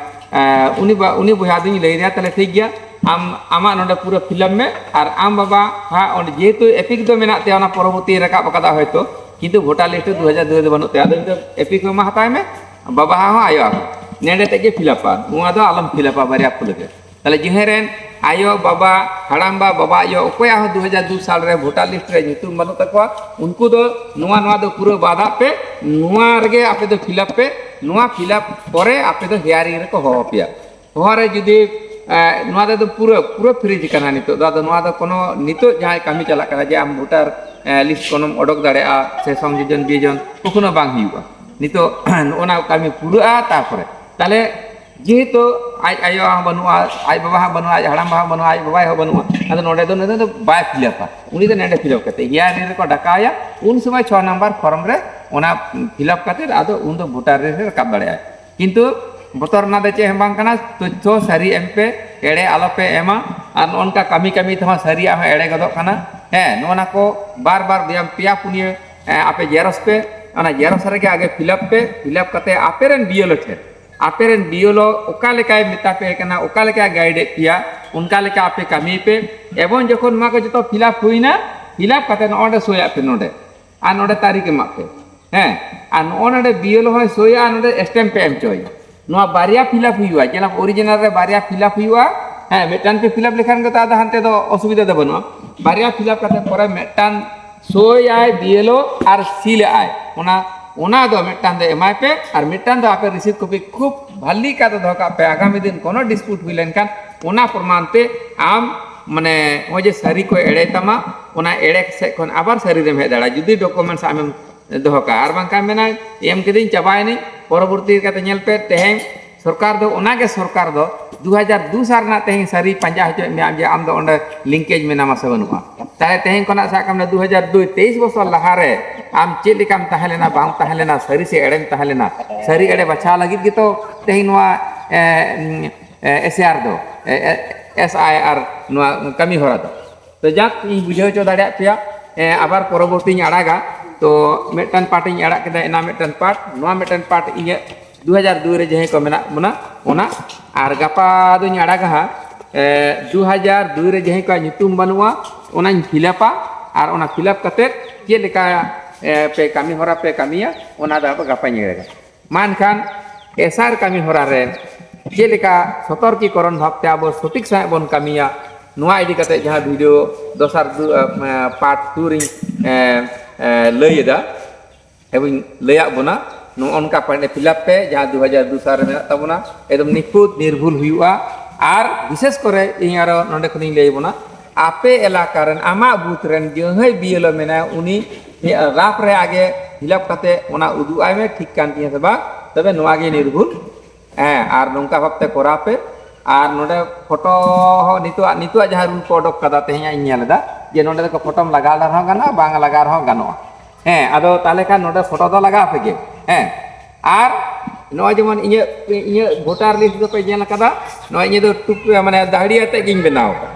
ᱮ, ᱩᱱᱤ ᱵᱟ-, ᱩᱱᱤ ᱵᱚᱭᱦᱟ ᱫᱚᱧ ᱞᱟᱹᱭ ᱫᱮᱭᱟ, ᱛᱟᱦᱞᱮ ᱴᱷᱤᱠ ᱜᱮᱭᱟ, ᱟᱢ ᱟᱢᱟᱜ ᱱᱚᱰᱮ ᱯᱩᱨᱟᱹ ᱯᱷᱤᱞᱟᱯ ᱢᱮ, ᱟᱨ ᱟᱢ ᱵᱟᱵᱟ ᱦᱟᱸᱜ ᱚᱸᱰᱮ ᱡᱮᱦᱮᱛᱩ ᱮᱯᱤᱠ ᱫᱚ ᱢᱮᱱᱟᱜ ᱛᱟᱭᱟ, ᱚᱱᱟ ᱯᱚᱨᱚᱵᱚᱨᱛᱤ ᱨᱟᱠᱟᱵ ᱟᱠᱟᱫᱟ ᱦᱚᱭᱛᱚ, ᱠᱤᱱᱛᱩ ᱵᱷᱳᱴᱟᱨ ᱞᱤᱥᱴ ᱨᱮ ᱫᱩ ᱦᱟᱡᱟᱨ ᱫᱩ ᱨᱮ ᱫᱚ ᱵᱟᱹᱱᱩᱜ ᱛᱟᱭᱟ, ᱟᱫᱚ ᱩᱱᱤ ᱫᱚ ᱮᱯᱤᱠ ᱦᱚᱸ ᱮᱢᱟ ᱦᱟᱛᱟᱣ ᱢᱮ, ᱵᱟᱵᱟ ᱦᱚᱸ ᱟᱭᱳ ᱦᱚᱸ ᱱᱮᱰᱮ ᱛᱮᱫ ᱜᱮ ᱯᱷᱤᱞᱟᱯᱟ, ᱱᱚᱣᱟ ᱫᱚ ᱟᱞᱚᱢ ᱯᱷᱤᱞᱟᱯᱟ ᱵᱟᱨᱭᱟ ᱯᱷᱩᱞ ᱜᱮ᱾ ᱛᱟᱦᱞᱮ ᱡᱟᱦᱟᱸᱭ ᱨᱮᱱ ᱟᱭᱳ, ᱵᱟᱵᱟ, ᱦᱟᱲᱟᱢ ᱵᱟ, ᱵᱟᱵᱟ ᱟᱭᱳ ᱚᱠᱚᱭᱟᱜ ᱦᱚᱸ ᱫᱩ ᱦᱟᱡᱟᱨ ᱫᱩ ᱥᱟᱞ ᱨᱮ ᱵᱷᱳᱴᱟᱨ ᱞᱤᱥᱴ ᱨᱮ ᱧᱩᱛᱩᱢ ᱵᱟᱹᱱᱩᱜ ᱛᱟᱠᱚᱣᱟ, ᱩᱱᱠᱩ ᱫᱚ ᱱᱚᱣᱟ, ᱱᱚᱣᱟ ᱫᱚ ᱯᱩᱨᱟᱹ ᱵᱟᱫᱟᱜ ᱯᱮ, ᱱᱚᱣᱟ ᱨᱮᱜᱮ ᱟᱯᱮ ᱫᱚ ᱯᱷᱤᱞᱟᱯ ᱯᱮ, ᱱᱚᱣᱟ ᱯᱷᱤᱞᱟᱯ ᱯᱚᱨᱮ ᱟᱯᱮ ᱫᱚ ᱦᱤᱭᱟᱨᱤᱝ ᱨᱮᱠᱚ ᱦᱚᱦᱚ ᱯᱮᱭᱟ᱾ ᱦᱚᱦᱚ ᱨᱮ ᱡᱩᱫᱤ ᱮ, ᱱᱚᱣᱟ ᱨᱮᱫᱚ ᱯᱩᱨᱟᱹ ᱯᱩᱨᱟᱹ ᱯᱷᱨᱤᱡᱽ ᱠᱟᱱᱟ ᱱᱤᱛᱚᱜ ᱫᱚ᱾ ᱟᱫᱚ ᱱᱚᱣᱟ ᱫᱚ ᱠᱳᱱᱳ ᱱᱤᱛᱚᱜ ᱡᱟᱦᱟᱸᱭ ᱠᱟᱹᱢᱤ ᱪᱟᱞᱟᱜ ᱠᱟᱱᱟ ᱡᱮ ᱟᱢ ᱵᱷᱳᱴᱟᱨ ᱞᱤᱥᱴ ᱠᱷᱚᱱᱮᱢ ᱚᱰᱚᱠ ᱫᱟᱲᱮᱭᱟᱜᱼᱟ ᱥᱮ ᱥᱚᱝᱡᱳᱡᱚᱱ ᱵᱤᱭᱳᱡᱚᱱ, ᱠᱚᱠᱷᱚᱱᱳ ᱵᱟᱝ ᱦᱩᱭᱩᱜᱼᱟ᱾ ᱱᱤᱛᱚᱜ ᱱᱚᱜᱼᱚ ᱱᱟ ᱠᱟᱹᱢᱤ ᱯᱩᱨᱟᱹᱜᱼᱟ, ᱛᱟᱨᱯᱚᱨᱮ ᱛᱟᱦᱞᱮ ᱡᱮᱦᱮᱛᱩ ᱟᱡ ᱟᱭᱳ ᱦᱚᱸ ᱵᱟᱹᱱᱩᱜᱼᱟ, ᱟᱡ ᱵᱟᱵᱟ ᱦᱚᱸ ᱵᱟᱹᱱᱩᱜᱼᱟ, ᱟᱡ ᱦᱟᱲᱟᱢ ᱵᱟ ᱦᱚᱸ ᱵᱟᱹᱱᱩᱜᱼᱟ, ᱟᱡ ᱵᱟᱵᱟᱭ ᱦᱚᱸ ᱵᱟᱹᱱᱩᱜᱼᱟ, ᱟᱫᱚ ᱱᱚᱰᱮ ᱫᱚ ᱱᱩᱭ ᱫᱚ ᱵᱟᱭ ᱯᱷᱤᱞᱟᱯᱟ, ᱩᱱᱤ ᱫᱚ ᱱᱚᱰᱮ ᱯᱷᱤᱞᱟᱯ ᱠᱟᱛᱮ ᱦᱤᱭᱟᱨᱤᱝ ᱨᱮᱠᱚ ᱰᱟᱠᱟᱣᱭᱟ, ᱩᱱ ᱥᱚᱢᱚᱭ ᱪᱷᱚ ᱱᱟᱢᱵᱟᱨ ᱯᱷᱚᱨᱢ ᱨᱮ ᱚᱱᱟ ᱯᱷᱤᱞᱟᱯ ᱠᱟᱛᱮ ᱟᱫᱚ ᱩᱱ ᱫᱚ ᱵᱷᱳᱴᱟᱨ ᱨᱮ ᱨᱟᱠᱟᱵ ᱫᱟᱲᱮᱭᱟᱜᱼᱟᱭ᱾ ᱠᱤᱱᱛᱩ ᱵᱚᱛᱚᱨ ᱨᱮᱱᱟᱜ ᱫᱚ ᱪᱮᱫ ᱦᱚᱸ ᱵᱟᱝ ᱠᱟᱱᱟ, ᱛᱚᱛᱛᱷᱚ ᱥᱟᱹᱨᱤ ᱮᱢ ᱯᱮ, ᱮᱲᱮ ᱟᱞᱚᱯᱮ ᱮᱢᱟ᱾ ᱟᱨ ᱱᱚᱜᱼᱚ ᱱᱚᱝᱠᱟ ᱠᱟᱹᱢᱤ ᱠᱟᱹᱢᱤ ᱛᱮᱦᱚᱸ ᱥᱟᱹᱨᱤᱭᱟᱜ ᱦᱚᱸ ᱮᱲᱮ ᱜᱚᱫᱚᱜ ᱠᱟᱱᱟ᱾ ᱦᱮᱸ, ᱱᱚᱜᱼᱚ ᱱᱟ ᱠᱚ ᱵᱟᱨ ᱵᱟᱨ ᱵᱮᱭᱟᱢ ᱯᱮᱭᱟ ᱯᱩᱱᱭᱟᱹ, ᱮ, ᱟᱯᱮ ᱡᱮᱨᱚᱥ ᱯᱮ, ᱚᱱᱟ ᱡᱮᱨᱚᱥ ᱨᱮᱜᱮ ᱟᱜᱮ ᱯᱷᱤᱞᱟᱯ ᱯᱮ, ᱯᱷᱤᱞᱟᱯ ᱠᱟᱛᱮ ᱟᱯᱮ ᱨᱮᱱ ᱵᱤᱭᱮᱞᱳ ᱴᱷᱮᱱ, ᱟᱯᱮ ᱨᱮᱱ ᱵᱤᱭᱮᱞᱳ ᱚᱠᱟ ᱞᱮᱠᱟᱭ ᱢᱮᱛᱟ ᱯᱮ ᱠᱟᱱᱟ, ᱚᱠᱟ ᱞᱮᱠᱟᱭ ᱜᱟᱭᱤᱰ ᱮᱫ ᱯᱮᱭᱟ, ᱚᱱᱠᱟ ᱞᱮᱠᱟ ᱟᱯᱮ ᱠᱟᱹᱢᱤ ᱯᱮ᱾ ᱮᱵᱚᱝ ᱡᱚᱠᱷᱚᱱ ᱱᱚᱣᱟ ᱠᱚ ᱡᱚᱛᱚ ᱯᱷᱤᱞᱟᱯ ᱦᱩᱭᱱᱟ, ᱯᱷᱤᱞᱟᱯ ᱠᱟᱛᱮ ᱱᱚᱜᱼᱚ ᱱᱚᱰᱮ ᱥᱳᱭᱟᱜ ᱯᱮ ᱱᱚᱰᱮ᱾ ᱟᱨ ᱱᱚᱰᱮ ᱛᱟᱹᱨᱤᱠᱷ ᱮᱢᱟᱜ ᱯᱮ᱾ ᱦᱮᱸ, ᱟᱨ ᱱᱚᱜᱼᱚ ᱱᱚᱰᱮ ᱵᱤᱭᱮᱞᱳ ᱦᱚᱸᱭ ᱥᱳᱭᱟ ᱟᱨ ᱱᱚᱰᱮ ᱥᱴᱮᱢᱯ ᱯᱮ ᱮᱢ ᱦᱚᱪᱚᱭᱟ᱾ ᱱᱚᱣᱟ ᱵᱟᱨᱭᱟ ᱯᱷᱤᱞᱟᱯ ᱦᱩᱭᱩᱜᱼᱟ, ᱡᱮᱱᱚ ᱚᱨᱤᱡᱤᱱᱟᱞ ᱨᱮ ᱵᱟᱨᱭᱟ ᱯᱷᱤᱞᱟᱯ ᱦᱩᱭᱩᱜᱼᱟ᱾ ᱦᱮᱸ, ᱢᱤᱫᱴᱟᱝ ᱯᱮ ᱯᱷᱤᱞᱟᱯ ᱞᱮᱠᱷᱟᱱ ᱜᱮ ᱛᱚ ᱟᱫᱚ ᱦᱟᱱᱛᱮ ᱫᱚ ᱚᱥᱩᱵᱤᱫᱷᱟ ᱫᱚ ᱵᱟᱹᱱᱩᱜᱼᱟ᱾ ᱵᱟᱨᱭᱟ ᱯᱷᱤᱞᱟᱯ ᱠᱟᱛᱮ ᱯᱚᱨᱮ ᱢᱤᱫᱴᱟᱝ ᱥᱳᱭᱟᱭ ᱵᱤᱭᱮᱞᱳ ᱟᱨ ᱥᱤᱞ ᱟᱜᱼᱟᱭ, ᱚᱱᱟ, ᱚᱱᱟ ᱫᱚ ᱢᱤᱫᱴᱟᱝ ᱫᱚ ᱮᱢᱟᱭ ᱯᱮ ᱟᱨ ᱢᱤᱫᱴᱟᱝ ᱫᱚ ᱟᱯᱮ ᱨᱤᱥᱤᱵᱷ ᱠᱚᱯᱤ ᱠᱷᱩᱵ ᱵᱷᱟᱞᱤ ᱠᱟᱛᱮ ᱫᱚᱦᱚ ᱠᱟᱜ ᱯᱮ᱾ ᱟᱜᱟᱢᱤ ᱫᱤᱱ ᱠᱳᱱᱳ ᱰᱤᱥᱯᱩᱴ ᱦᱩᱭ ᱞᱮᱱᱠᱷᱟᱱ ᱚᱱᱟ ᱯᱨᱚᱢᱟᱱ ᱛᱮ ᱟᱢ, ᱢᱟᱱᱮ, ᱱᱚᱜᱼᱚᱭ ᱡᱮ ᱥᱟᱹᱨᱤ ᱠᱚ ᱮᱲᱮ ᱛᱟᱢᱟ, ᱚᱱᱟ ᱮᱲᱮ ᱥᱮᱫ ᱠᱷᱚᱱ ᱟᱵᱟᱨ ᱥᱟᱹᱨᱤ ᱨᱮᱢ ᱦᱮᱡ ᱫᱟᱲᱮᱭᱟᱜᱼᱟ, ᱡᱩᱫᱤ ᱰᱚᱠᱩᱢᱮᱱᱴᱥ ᱟᱢᱮᱢ ᱫᱚᱦᱚ ᱠᱟᱜᱼᱟ᱾ ᱟᱨ ᱵᱟᱝᱠᱷᱟᱱ ᱢᱮᱱᱟ, ᱮᱢ ᱠᱤᱫᱟᱹᱧ, ᱪᱟᱵᱟᱭᱮᱱᱟᱹᱧ᱾ ᱯᱚᱨᱚᱵᱚᱨᱛᱤ ᱠᱟᱛᱮ ᱧᱮᱞ ᱯᱮ, ᱛᱮᱦᱮᱧ ᱥᱚᱨᱠᱟᱨ ᱫᱚ, ᱚᱱᱟᱜᱮ ᱥᱚᱨᱠᱟᱨ ᱫᱚ ᱫᱩ ᱦᱟᱡᱟᱨ ᱫᱩ ᱥᱟᱞ ᱨᱮᱱᱟᱜ ᱛᱮᱦᱮᱧ ᱥᱟᱹᱨᱤ ᱯᱟᱸᱡᱟ ᱦᱚᱪᱚᱭᱮᱫ ᱢᱮᱭᱟ ᱡᱮ ᱟᱢ ᱫᱚ ᱚᱸᱰᱮ ᱞᱤᱝᱠᱮᱡᱽ ᱢᱮᱱᱟᱢᱟ ᱥᱮ ᱵᱟᱹᱱᱩᱜᱼᱟ᱾ ᱛᱟᱦᱞᱮ ᱛᱮᱦᱮᱧ ᱠᱷᱚᱱᱟᱜ ᱥᱟᱵ ᱠᱟᱜ ᱢᱮ, ᱫᱩ ᱦᱟᱡᱟᱨ ᱫᱩ, ᱛᱮᱭᱤᱥ ᱵᱚᱪᱷᱚᱨ ᱞᱟᱦᱟᱨᱮ ᱟᱢ ᱪᱮᱫ ᱞᱮᱠᱟᱢ ᱛᱟᱦᱮᱸ ᱞᱮᱱᱟ, ᱵᱟᱢ ᱛᱟᱦᱮᱸ ᱞᱮᱱᱟ, ᱥᱟᱹᱨᱤ ᱥᱮ ᱮᱲᱮᱢ ᱛᱟᱦᱮᱸ ᱞᱮᱱᱟ, ᱥᱟᱹᱨᱤ ᱮᱲᱮ ᱵᱟᱪᱷᱟᱣ ᱞᱟᱹᱜᱤᱫ ᱜᱮᱛᱚ ᱛᱮᱦᱮᱧ ᱱᱚᱣᱟ, ᱮ, ᱮ, ᱮᱥ ᱟᱭ ᱟᱨ ᱫᱚ, ᱮ, ᱮ, ᱮᱥ ᱟᱭ ᱟᱨ ᱱᱚᱣᱟ ᱠᱟᱹᱢᱤ ᱦᱚᱨᱟ ᱫᱚ᱾ ᱛᱚ ᱡᱟᱠ, ᱤᱧ ᱵᱩᱡᱷᱟᱹᱣ ᱦᱚᱪᱚ ᱫᱟᱲᱮᱭᱟᱜ ᱯᱮᱭᱟ᱾ ᱮ, ᱟᱵᱟᱨ ᱯᱚᱨᱚᱵᱚᱨᱛᱤᱧ ᱟᱲᱟᱜᱟ᱾ ᱛᱚ ᱢᱤᱫᱴᱟᱝ ᱯᱟᱨᱴ ᱤᱧ ᱟᱲᱟᱜ ᱠᱮᱫᱟ, ᱮᱱᱟ ᱢᱤᱫᱴᱟᱝ ᱯᱟᱨᱴ, ᱱᱚᱣᱟ ᱢᱤᱫᱴᱟᱝ ᱯᱟᱨᱴ ᱤᱧᱟᱹᱜ ᱫᱩ ᱦᱟᱡᱟᱨ ᱫᱩᱭ ᱨᱮ ᱡᱟᱦᱟᱸᱭ ᱠᱚ ᱢᱮᱱᱟᱜ ᱵᱚᱱᱟ, ᱚᱱᱟ᱾ ᱟᱨ ᱜᱟᱯᱟ ᱫᱚᱧ ᱟᱲᱟᱜᱟ ᱦᱟᱸᱜ, ᱮ, ᱫᱩ ᱦᱟᱡᱟᱨ ᱫᱩᱭ ᱨᱮ ᱡᱟᱦᱟᱸᱭ ᱠᱚᱣᱟᱜ ᱧᱩᱛᱩᱢ ᱵᱟᱹᱱᱩᱜᱼᱟ, ᱚᱱᱟᱧ ᱯᱷᱤᱞᱟᱯᱟ᱾ ᱟᱨ ᱚᱱᱟ ᱯᱷᱤᱞᱟᱯ ᱠᱟᱛᱮᱫ ᱪᱮᱫ ᱞᱮᱠᱟ, ᱮ, ᱯᱮ ᱠᱟᱹᱢᱤ ᱦᱚᱨᱟ ᱯᱮ ᱠᱟᱹᱢᱤᱭᱟ, ᱚᱱᱟ ᱫᱚ ᱟᱵᱚ ᱜᱟᱯᱟᱧ ᱟᱲᱟᱜᱟ᱾ ᱢᱟ ᱮᱱᱠᱷᱟᱱ ᱮᱥ ᱟᱭ ᱟᱨ ᱠᱟᱹᱢᱤ ᱦᱚᱨᱟ ᱨᱮ ᱪᱮᱫ ᱞᱮᱠᱟ ᱥᱚᱛᱚᱨᱠᱤᱠᱚᱨᱚᱱ ᱵᱷᱟᱵᱽᱛᱮ ᱟᱵᱚ ᱥᱚᱴᱷᱤᱠ ᱥᱟᱺᱦᱤᱡ ᱵᱚᱱ ᱠᱟᱹᱢᱤᱭᱟ, ᱱᱚᱣᱟ ᱤᱫᱤ ᱠᱟᱛᱮ ᱡᱟᱦᱟᱸ ᱵᱷᱤᱰᱤᱭᱳ ᱫᱚᱥᱟᱨ ᱫᱩ-, ᱮ, ᱯᱟᱨᱴ ᱴᱩ ᱨᱤᱧ, ᱮ, ᱮ, ᱞᱟᱹᱭ ᱮᱫᱟ᱾ ᱮᱵᱚᱝ ᱞᱟᱹᱭᱟᱫ ᱵᱚᱱᱟ, ᱱᱚᱜᱼᱚ ᱱᱚᱝᱠᱟ ᱯᱟᱲᱦᱟᱜ ᱯᱷᱤᱞᱟᱯ ᱯᱮ, ᱡᱟᱦᱟᱸ ᱫᱩ ᱦᱟᱡᱟᱨ ᱫᱩ ᱥᱟᱞ ᱨᱮ ᱢᱮᱱᱟᱜ ᱛᱟᱵᱚᱱᱟ, ᱮᱠᱫᱚᱢ ᱱᱤᱠᱷᱩᱛ ᱱᱤᱨᱵᱷᱩᱞ ᱦᱩᱭᱩᱜᱼᱟ᱾ ᱟᱨ ᱵᱤᱥᱮᱥ ᱠᱚᱨᱮ ᱤᱧ ᱟᱨᱚ ᱱᱚᱰᱮ ᱠᱷᱚᱱᱤᱧ ᱞᱟᱹᱭ ᱟᱵᱚᱱᱟ, ᱟᱯᱮ ᱮᱞᱟᱠᱟ ᱨᱮᱱ ᱟᱢᱟᱜ ᱵᱩᱛᱷ ᱨᱮᱱ ᱡᱟᱦᱟᱸᱭ ᱵᱤ ᱮᱞ ᱳ ᱢᱮᱱᱟᱭᱟ, ᱩᱱᱤ ᱨᱟᱯᱷ ᱨᱮ ᱟᱜᱮ ᱯᱷᱤᱞᱟᱯ ᱠᱟᱛᱮ ᱚᱱᱟ ᱩᱫᱩᱜ ᱟᱭ ᱢᱮ, ᱴᱷᱤᱠ ᱠᱟᱱ ᱛᱤᱧᱟ ᱥᱮ ᱵᱟᱝ, ᱛᱚᱵᱮ ᱱᱚᱣᱟ ᱜᱮ ᱱᱤᱨᱵᱷᱩᱞ᱾ ᱦᱮᱸ, ᱟᱨ ᱱᱚᱝᱠᱟ ᱵᱷᱟᱵᱛᱮ ᱠᱚᱨᱟᱣ ᱯᱮ᱾ ᱟᱨ ᱱᱚᱰᱮ ᱯᱷᱳᱴᱳ ᱦᱚᱸ ᱱᱤᱛᱚᱜ, ᱱᱤᱛᱚᱜ ᱡᱟᱦᱟᱸ ᱨᱩᱞ ᱠᱚ ᱚᱰᱚᱠ ᱠᱟᱫᱟ, ᱛᱮᱦᱮᱧᱟᱜ ᱤᱧ ᱧᱮᱞ ᱮᱫᱟ ᱡᱮ ᱱᱚᱰᱮ ᱫᱚ ᱯᱷᱳᱴᱳᱢ ᱞᱟᱜᱟᱣ ᱨᱮᱦᱚᱸ ᱜᱟᱱᱚᱜᱼᱟ, ᱵᱟᱝ ᱞᱟᱜᱟᱣ ᱨᱮᱦᱚᱸ ᱜᱟᱱᱚᱜᱼᱟ᱾ ᱦᱮᱸ, ᱟᱫᱚ ᱛᱟᱦᱚᱞᱮ ᱠᱷᱟᱱ ᱱᱚᱰᱮ ᱯᱷᱳᱴᱳ ᱫᱚ ᱞᱟᱜᱟᱣ ᱯᱮᱜᱮ᱾ ᱦᱮᱸ, ᱟᱨ ᱱᱚᱜᱼᱚᱭ ᱡᱮᱢᱚᱱ ᱤᱧᱟᱹᱜ, ᱤᱧᱟᱹᱜ ᱵᱷᱳᱴᱟᱨ ᱞᱤᱥᱴ ᱫᱚᱯᱮ ᱧᱮᱞ ᱟᱠᱟᱫᱟ, ᱱᱚᱜᱼᱚᱭ ᱤᱧᱟᱹᱜ ᱫᱚ ᱴᱩᱯ-, ᱢᱟᱱᱮ ᱫᱟᱦᱲᱤ ᱟᱛᱮᱫ ᱜᱤᱧ ᱵᱮᱱᱟᱣ ᱟᱠᱟᱫ᱾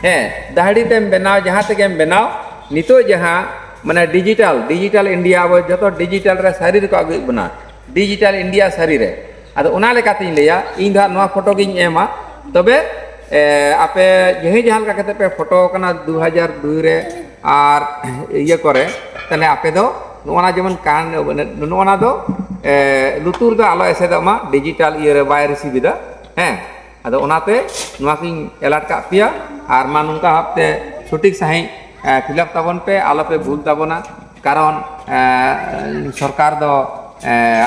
ᱦᱮᱸ, ᱫᱟᱦᱲᱤ ᱛᱮᱢ ᱵᱮᱱᱟᱣ, ᱡᱟᱦᱟᱸ ᱛᱮᱜᱮᱢ ᱵᱮᱱᱟᱣ, ᱱᱤᱛᱚᱜ ᱡᱟᱦᱟᱸ ᱢᱟᱱᱮ ᱰᱤᱡᱤᱴᱟᱞ, ᱰᱤᱡᱤᱴᱟᱞ ᱤᱱᱰᱤᱭᱟ, ᱟᱵᱚ ᱡᱚᱛᱚ ᱰᱤᱡᱤᱴᱟᱞ ᱨᱮ ᱥᱟᱹᱨᱤ ᱨᱮᱠᱚ ᱟᱹᱜᱩᱭᱮᱫ ᱵᱚᱱᱟ, ᱰᱤᱡᱤᱴᱟᱞ ᱤᱱᱰᱤᱭᱟ ᱥᱟᱹᱨᱤ ᱨᱮ᱾ ᱟᱫᱚ ᱚᱱᱟ ᱞᱮᱠᱟᱛᱤᱧ ᱞᱟᱹᱭᱟ, ᱤᱧ ᱫᱚ ᱦᱟᱸᱜ ᱱᱚᱣᱟ ᱯᱷᱳᱴᱳ ᱜᱤᱧ ᱮᱢᱟ᱾ ᱛᱚᱵᱮ, ᱮ, ᱟᱯᱮ ᱡᱟᱦᱟᱸᱭ ᱡᱟᱦᱟᱸ ᱞᱮᱠᱟ ᱠᱟᱛᱮ ᱯᱮ ᱯᱷᱳᱴᱳ ᱟᱠᱟᱱᱟ ᱫᱩ ᱦᱟᱡᱟᱨ ᱫᱩᱭ ᱨᱮ ᱟᱨ ᱤᱭᱟᱹ ᱠᱚᱨᱮ, ᱛᱟᱦᱞᱮ ᱟᱯᱮ ᱫᱚ ᱱᱚᱜᱼᱚ ᱱᱟ ᱡᱮᱢᱚᱱ ᱠᱟᱱ, ᱱᱚᱜᱼᱚ ᱱᱟ ᱫᱚ, ᱮ, ᱞᱩᱛᱩᱨ ᱫᱚ ᱟᱞᱚ ᱮᱥᱮᱫᱚᱜ ᱢᱟ, ᱰᱤᱡᱤᱴᱟᱞ ᱤᱭᱟᱹ ᱨᱮ ᱵᱟᱭ ᱨᱤᱥᱤᱵᱷ ᱮᱫᱟ᱾ ᱦᱮᱸ, ᱟᱫᱚ ᱚᱱᱟᱛᱮ ᱱᱚᱣᱟ ᱠᱚᱧ ᱮᱞᱟᱨᱴ ᱠᱟᱜ ᱯᱮᱭᱟ᱾ ᱟᱨ ᱢᱟ ᱱᱚᱝᱠᱟ ᱵᱷᱟᱵᱛᱮ ᱥᱚᱴᱷᱤᱠ ᱥᱟᱺᱦᱤᱡ, ᱮ, ᱯᱷᱤᱞᱟᱯ ᱛᱟᱵᱚᱱ ᱯᱮ, ᱟᱞᱚ ᱯᱮ ᱵᱷᱩᱞ ᱛᱟᱵᱚᱱᱟ᱾ ᱠᱟᱨᱚᱱ, ᱮ, ᱥᱚᱨᱠᱟᱨ ᱫᱚ, ᱮ,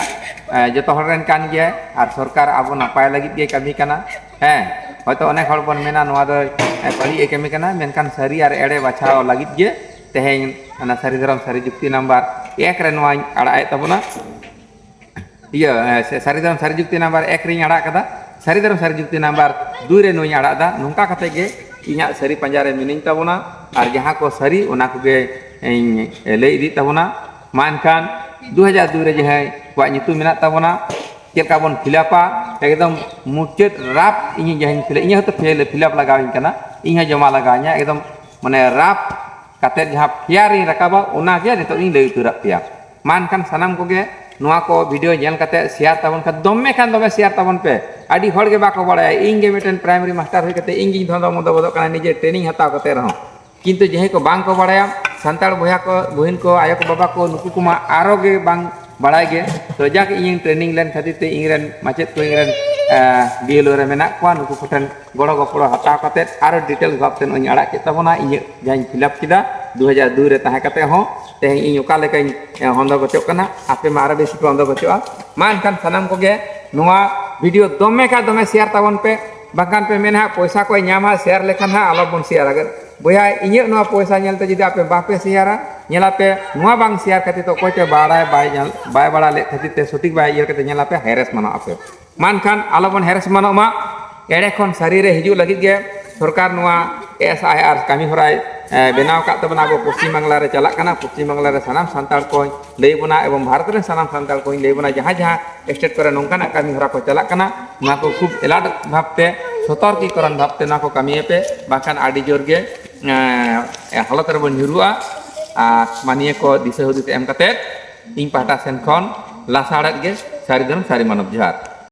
ᱮ, ᱡᱚᱛᱚ ᱦᱚᱲ ᱨᱮᱱ ᱠᱟᱱ ᱜᱮᱭᱟᱭ, ᱟᱨ ᱥᱚᱨᱠᱟᱨ ᱟᱵᱚ ᱱᱟᱯᱟᱭ ᱞᱟᱹᱜᱤᱫ ᱜᱮ ᱠᱟᱹᱢᱤ ᱠᱟᱱᱟ᱾ ᱦᱮᱸ, ᱦᱚᱭᱛᱚ ᱚᱱᱮᱠ ᱦᱚᱲ ᱵᱚᱱ ᱢᱮᱱᱟ ᱱᱚᱣᱟ ᱫᱚ, ᱮ, ᱵᱟᱹᱲᱤᱡ ᱮ ᱠᱟᱹᱢᱤ ᱠᱟᱱᱟ, ᱢᱮᱱᱠᱷᱟᱱ ᱥᱟᱹᱨᱤ ᱟᱨ ᱮᱲᱮ ᱵᱟᱪᱷᱟᱣ ᱞᱟᱹᱜᱤᱫ ᱜᱮ ᱛᱮᱦᱮᱧ ᱚᱱᱟ ᱥᱟᱹᱨᱤ ᱫᱷᱚᱨᱚᱢ ᱥᱟᱹᱨᱤ ᱡᱩᱠᱛᱤ ᱱᱟᱢᱵᱟᱨ ᱮᱠ ᱨᱮ ᱱᱚᱣᱟᱧ ᱟᱲᱟᱜ ᱮᱫ ᱛᱟᱵᱚᱱᱟ᱾ ᱤᱭᱟᱹ, ᱮ, ᱥᱮ ᱥᱟᱹᱨᱤ ᱫᱷᱚᱨᱚᱢ ᱥᱟᱹᱨᱤ ᱡᱩᱠᱛᱤ ᱱᱟᱢᱵᱟᱨ ᱮᱠ ᱨᱤᱧ ᱟᱲᱟᱜ ᱠᱟᱫᱟ᱾ ᱥᱟᱹᱨᱤ ᱫᱷᱚᱨᱚᱢ ᱥᱟᱹᱨᱤ ᱡᱩᱠᱛᱤ ᱱᱟᱢᱵᱟᱨ ᱫᱩᱭ ᱨᱮ ᱱᱚᱣᱟᱧ ᱟᱲᱟᱜ ᱮᱫᱟ᱾ ᱱᱚᱝᱠᱟ ᱠᱟᱛᱮ ᱜᱮ ᱤᱧᱟᱹᱜ ᱥᱟᱹᱨᱤ ᱯᱟᱸᱡᱟ ᱨᱮ ᱢᱤᱱᱟᱹᱧ ᱛᱟᱵᱚᱱᱟ, ᱟᱨ ᱡᱟᱦᱟᱸ ᱠᱚ ᱥᱟᱹᱨᱤ, ᱚᱱᱟ ᱠᱚᱜᱮ ᱤᱧ ᱞᱟᱹᱭ ᱤᱫᱤᱜ ᱛᱟᱵᱚᱱᱟ᱾ ᱢᱟ ᱮᱱᱠᱷᱟᱱ ᱫᱩ ᱦᱟᱡᱟᱨ ᱫᱩᱭ ᱨᱮ ᱡᱟᱦᱟᱸᱭ ᱠᱚᱣᱟᱜ ᱧᱩᱛᱩᱢ ᱢᱮᱱᱟᱜ ᱛᱟᱵᱚᱱᱟ, ᱪᱮᱫ ᱞᱮᱠᱟ ᱵᱚᱱ ᱯᱷᱤᱞᱟᱯᱟ, ᱮᱠᱫᱚᱢ ᱢᱩᱪᱟᱹᱫ ᱨᱟᱯ ᱤᱧ ᱡᱟᱦᱟᱸᱧ ᱯᱷᱤᱞᱟᱯ, ᱤᱧᱟᱹᱜ ᱦᱚᱸᱛᱚ ᱯᱷᱤᱞᱟᱯ ᱞᱟᱜᱟᱣᱤᱧ ᱠᱟᱱᱟ, ᱤᱧ ᱦᱚᱸ ᱡᱚᱢᱟ ᱞᱟᱜᱟᱣᱤᱧᱟ᱾ ᱮᱠᱫᱚᱢ ᱢᱟᱱᱮ ᱨᱟᱯ ᱠᱟᱛᱮᱫ ᱡᱟᱦᱟᱸ ᱯᱷᱮᱭᱟᱨ ᱤᱧ ᱨᱟᱠᱟᱵᱟ, ᱚᱱᱟᱜᱮ ᱱᱤᱛᱚᱜ ᱤᱧ ᱞᱟᱹᱭ ᱩᱛᱟᱹᱨᱟᱜ ᱯᱮᱭᱟ᱾ ᱢᱟ ᱮᱱᱠᱷᱟᱱ ᱥᱟᱱᱟᱢ ᱠᱚᱜᱮ ᱱᱚᱣᱟ ᱠᱚ ᱵᱷᱤᱰᱤᱭᱳ ᱧᱮᱞ ᱠᱟᱛᱮᱫ ᱥᱮᱭᱟᱨ ᱛᱟᱵᱚᱱ ᱠᱷᱟᱱ, ᱫᱚᱢᱮ ᱠᱷᱟᱱ ᱫᱚᱢᱮ ᱥᱮᱭᱟᱨ ᱛᱟᱵᱚᱱ ᱯᱮ᱾ ᱟᱹᱰᱤ ᱦᱚᱲ ᱜᱮ ᱵᱟᱠᱚ ᱵᱟᱲᱟᱭᱟ, ᱤᱧ ᱜᱮ ᱢᱤᱫᱴᱮᱱ ᱯᱨᱟᱭᱢᱟᱨᱤ ᱢᱟᱥᱴᱟᱨ ᱦᱩᱭ ᱠᱟᱛᱮᱫ ᱤᱧ ᱜᱤᱧ ᱫᱷᱚᱱᱫᱚ ᱢᱚᱱᱫᱚ ᱜᱚᱫᱚᱜ ᱠᱟᱱᱟ, ᱱᱤᱡᱮ ᱴᱨᱮᱱᱤᱝ ᱦᱟᱛᱟᱣ ᱠᱟᱛᱮᱫ ᱨᱮᱦᱚᱸ᱾ ᱠᱤᱱᱛᱩ ᱡᱟᱦᱟᱸᱭ ᱠᱚ ᱵᱟᱝ ᱠᱚ ᱵᱟᱲᱟᱭᱟ, ᱥᱟᱱᱛᱟᱲ ᱵᱚᱭᱦᱟ ᱠᱚ, ᱵᱩᱦᱤᱱ ᱠᱚ, ᱟᱭᱳ ᱠᱚ, ᱵᱟᱵᱟ ᱠᱚ, ᱱᱩᱠᱩ ᱠᱚᱢᱟ ᱟᱨᱚ ᱜᱮ ᱵᱟᱝ ᱵᱟᱲᱟᱭ ᱜᱮ᱾ ᱛᱚ ᱡᱟᱠ, ᱤᱧᱤᱧ ᱴᱨᱮᱱᱤᱝ ᱞᱮᱱ ᱠᱷᱟᱹᱛᱤᱨ ᱛᱮ ᱤᱧ ᱨᱮᱱ ᱢᱟᱪᱮᱫ ᱠᱚ, ᱤᱧ ᱨᱮᱱ, ᱮ, ᱵᱤ ᱮᱞ ᱳ ᱨᱮ ᱢᱮᱱᱟᱜ ᱠᱚᱣᱟ, ᱱᱩᱠᱩ ᱠᱚᱴᱷᱮᱱ ᱜᱚᱲᱚ ᱜᱚᱯᱚᱲᱚ ᱦᱟᱛᱟᱣ ᱠᱟᱛᱮᱫ ᱟᱨᱚ ᱰᱤᱴᱮᱞᱥ ᱵᱷᱟᱵ ᱛᱮ ᱱᱚᱜᱼᱚᱭ ᱤᱧ ᱟᱲᱟᱜ ᱠᱮᱫ ᱛᱟᱵᱚᱱᱟ᱾ ᱤᱧᱟᱹᱜ ᱡᱟᱦᱟᱸᱧ ᱯᱷᱤᱞᱟᱯ ᱠᱮᱫᱟ ᱫᱩ ᱦᱟᱡᱟᱨ ᱫᱩᱭ ᱨᱮ ᱛᱟᱦᱮᱸ ᱠᱟᱛᱮᱫ ᱦᱚᱸ, ᱛᱮᱦᱮᱧ ᱤᱧ ᱚᱠᱟ ᱞᱮᱠᱟᱧ, ᱮ, ᱦᱚᱸᱫᱚ ᱜᱚᱪᱚᱜ ᱠᱟᱱᱟ, ᱟᱯᱮ ᱢᱟ ᱟᱨᱚ ᱵᱮᱥᱤ ᱯᱮ ᱦᱚᱸᱫᱚ ᱜᱚᱪᱚᱜᱼᱟ᱾ ᱢᱟ ᱮᱱᱠᱷᱟᱱ ᱥᱟᱱᱟᱢ ᱠᱚᱜᱮ ᱱᱚᱣᱟ ᱵᱷᱤᱰᱤᱭᱳ ᱫᱚᱢᱮ ᱠᱷᱟᱱ ᱫᱚᱢᱮ ᱥᱮᱭᱟᱨ ᱛᱟᱵᱚᱱ ᱯᱮ᱾ ᱵᱟᱝᱠᱷᱟᱱ ᱯᱮ ᱢᱮᱱᱟ ᱦᱟᱸᱜ, ᱯᱚᱭᱥᱟ ᱠᱚᱭ ᱧᱟᱢᱟ, ᱥᱮᱭᱟᱨ ᱞᱮᱠᱷᱟᱱ ᱦᱟᱸᱜ ᱟᱞᱚᱵᱚᱱ ᱥᱮᱭᱟᱨᱟ᱾ ᱵᱚᱭᱦᱟ, ᱤᱧᱟᱹᱜ ᱱᱚᱣᱟ ᱯᱚᱭᱥᱟ ᱧᱮᱞᱛᱮ ᱡᱩᱫᱤ ᱟᱯᱮ ᱵᱟᱯᱮ ᱥᱮᱭᱟᱨᱟ, ᱧᱮᱞᱟᱯᱮ, ᱱᱚᱣᱟ ᱵᱟᱝ ᱥᱮᱭᱟᱨ ᱠᱷᱟᱹᱛᱤᱨ ᱛᱮ ᱚᱠᱚᱭ ᱪᱚ ᱵᱟᱲᱟᱭ ᱵᱟᱭ ᱧᱮᱞ, ᱵᱟᱭ ᱵᱟᱲᱟ ᱞᱮᱫ ᱠᱷᱟᱹᱛᱤᱨ ᱛᱮ, ᱥᱚᱴᱷᱤᱠ ᱵᱟᱭ ᱤᱭᱟᱹ ᱠᱟᱛᱮ, ᱧᱮᱞᱟᱯᱮ, ᱦᱮᱨᱮᱥ ᱢᱟᱱᱚᱜ ᱟᱯᱮ᱾ ᱢᱮᱱᱠᱷᱟᱱ ᱟᱞᱚᱵᱚᱱ ᱦᱮᱨᱮᱥ ᱢᱟᱱᱚᱜ ᱢᱟ᱾ ᱮᱲᱮ ᱠᱷᱚᱱ ᱥᱟᱹᱨᱤ ᱨᱮ ᱦᱤᱡᱩᱜ ᱞᱟᱹᱜᱤᱫ ᱜᱮ ᱥᱚᱨᱠᱟᱨ ᱱᱚᱣᱟ ᱮᱥ ᱟᱭ ᱟᱨ ᱠᱟᱹᱢᱤ ᱦᱚᱨᱟᱭ, ᱮ, ᱵᱮᱱᱟᱣ ᱟᱠᱟᱫ ᱛᱟᱵᱚᱱᱟ᱾ ᱟᱵᱚ ᱯᱚᱥᱪᱤᱢ ᱵᱟᱝᱞᱟ ᱨᱮ ᱪᱟᱞᱟᱜ ᱠᱟᱱᱟ᱾ ᱯᱚᱥᱪᱤᱢ ᱵᱟᱝᱞᱟ ᱨᱮ ᱥᱟᱱᱟᱢ ᱥᱟᱱᱛᱟᱲ ᱠᱚᱧ ᱞᱟᱹᱭ ᱵᱚᱱᱟ ᱮᱵᱚᱝ ᱵᱷᱟᱨᱚᱛ ᱨᱮᱱ ᱥᱟᱱᱟᱢ ᱥᱟᱱᱛᱟᱲ ᱠᱚᱧ ᱞᱟᱹᱭ ᱵᱚᱱᱟ, ᱡᱟᱦᱟᱸ ᱡᱟᱦᱟᱸ ᱥᱴᱮᱴ ᱠᱚᱨᱮ ᱱᱚᱝᱠᱟᱱᱟᱜ ᱠᱟᱹᱢᱤ ᱦᱚᱨᱟ ᱠᱚ ᱪᱟᱞᱟᱜ ᱠᱟᱱᱟ, ᱱᱚᱣᱟ ᱠᱚ ᱠᱷᱩᱵ ᱮᱞᱟᱨᱴ ᱵᱷᱟᱵᱛᱮ, ᱥᱚᱛᱚᱨᱠᱤᱠᱚᱨᱚᱱ ᱵᱷᱟᱵᱛᱮ ᱱᱚᱣᱟ ᱠᱚ ᱠᱟᱹᱢᱤᱭᱮᱯᱮ, ᱵᱟᱝᱠᱷᱟᱱ ᱟᱹᱰᱤ ᱡᱳᱨ ᱜᱮ, ᱮ, ᱦᱟᱞᱚᱛ ᱨᱮᱵᱚᱱ ᱧᱩᱨᱩᱜᱼᱟ᱾ ᱟᱨ ᱢᱟᱱᱤᱭᱟᱹ ᱠᱚ ᱫᱤᱥᱟᱹ ᱦᱩᱫᱤᱥ ᱮᱢ ᱠᱟᱛᱮ ᱤᱧ ᱯᱟᱦᱴᱟ ᱥᱮᱱ ᱠᱷᱚᱱ ᱞᱟᱥᱟᱲᱦᱮᱫ ᱜᱮ ᱥᱟᱹᱨᱤ ᱫᱷᱚᱨᱚᱢ ᱥᱟᱹᱨᱤ ᱢᱟᱱᱚᱛ ᱡᱚᱦᱟᱨ᱾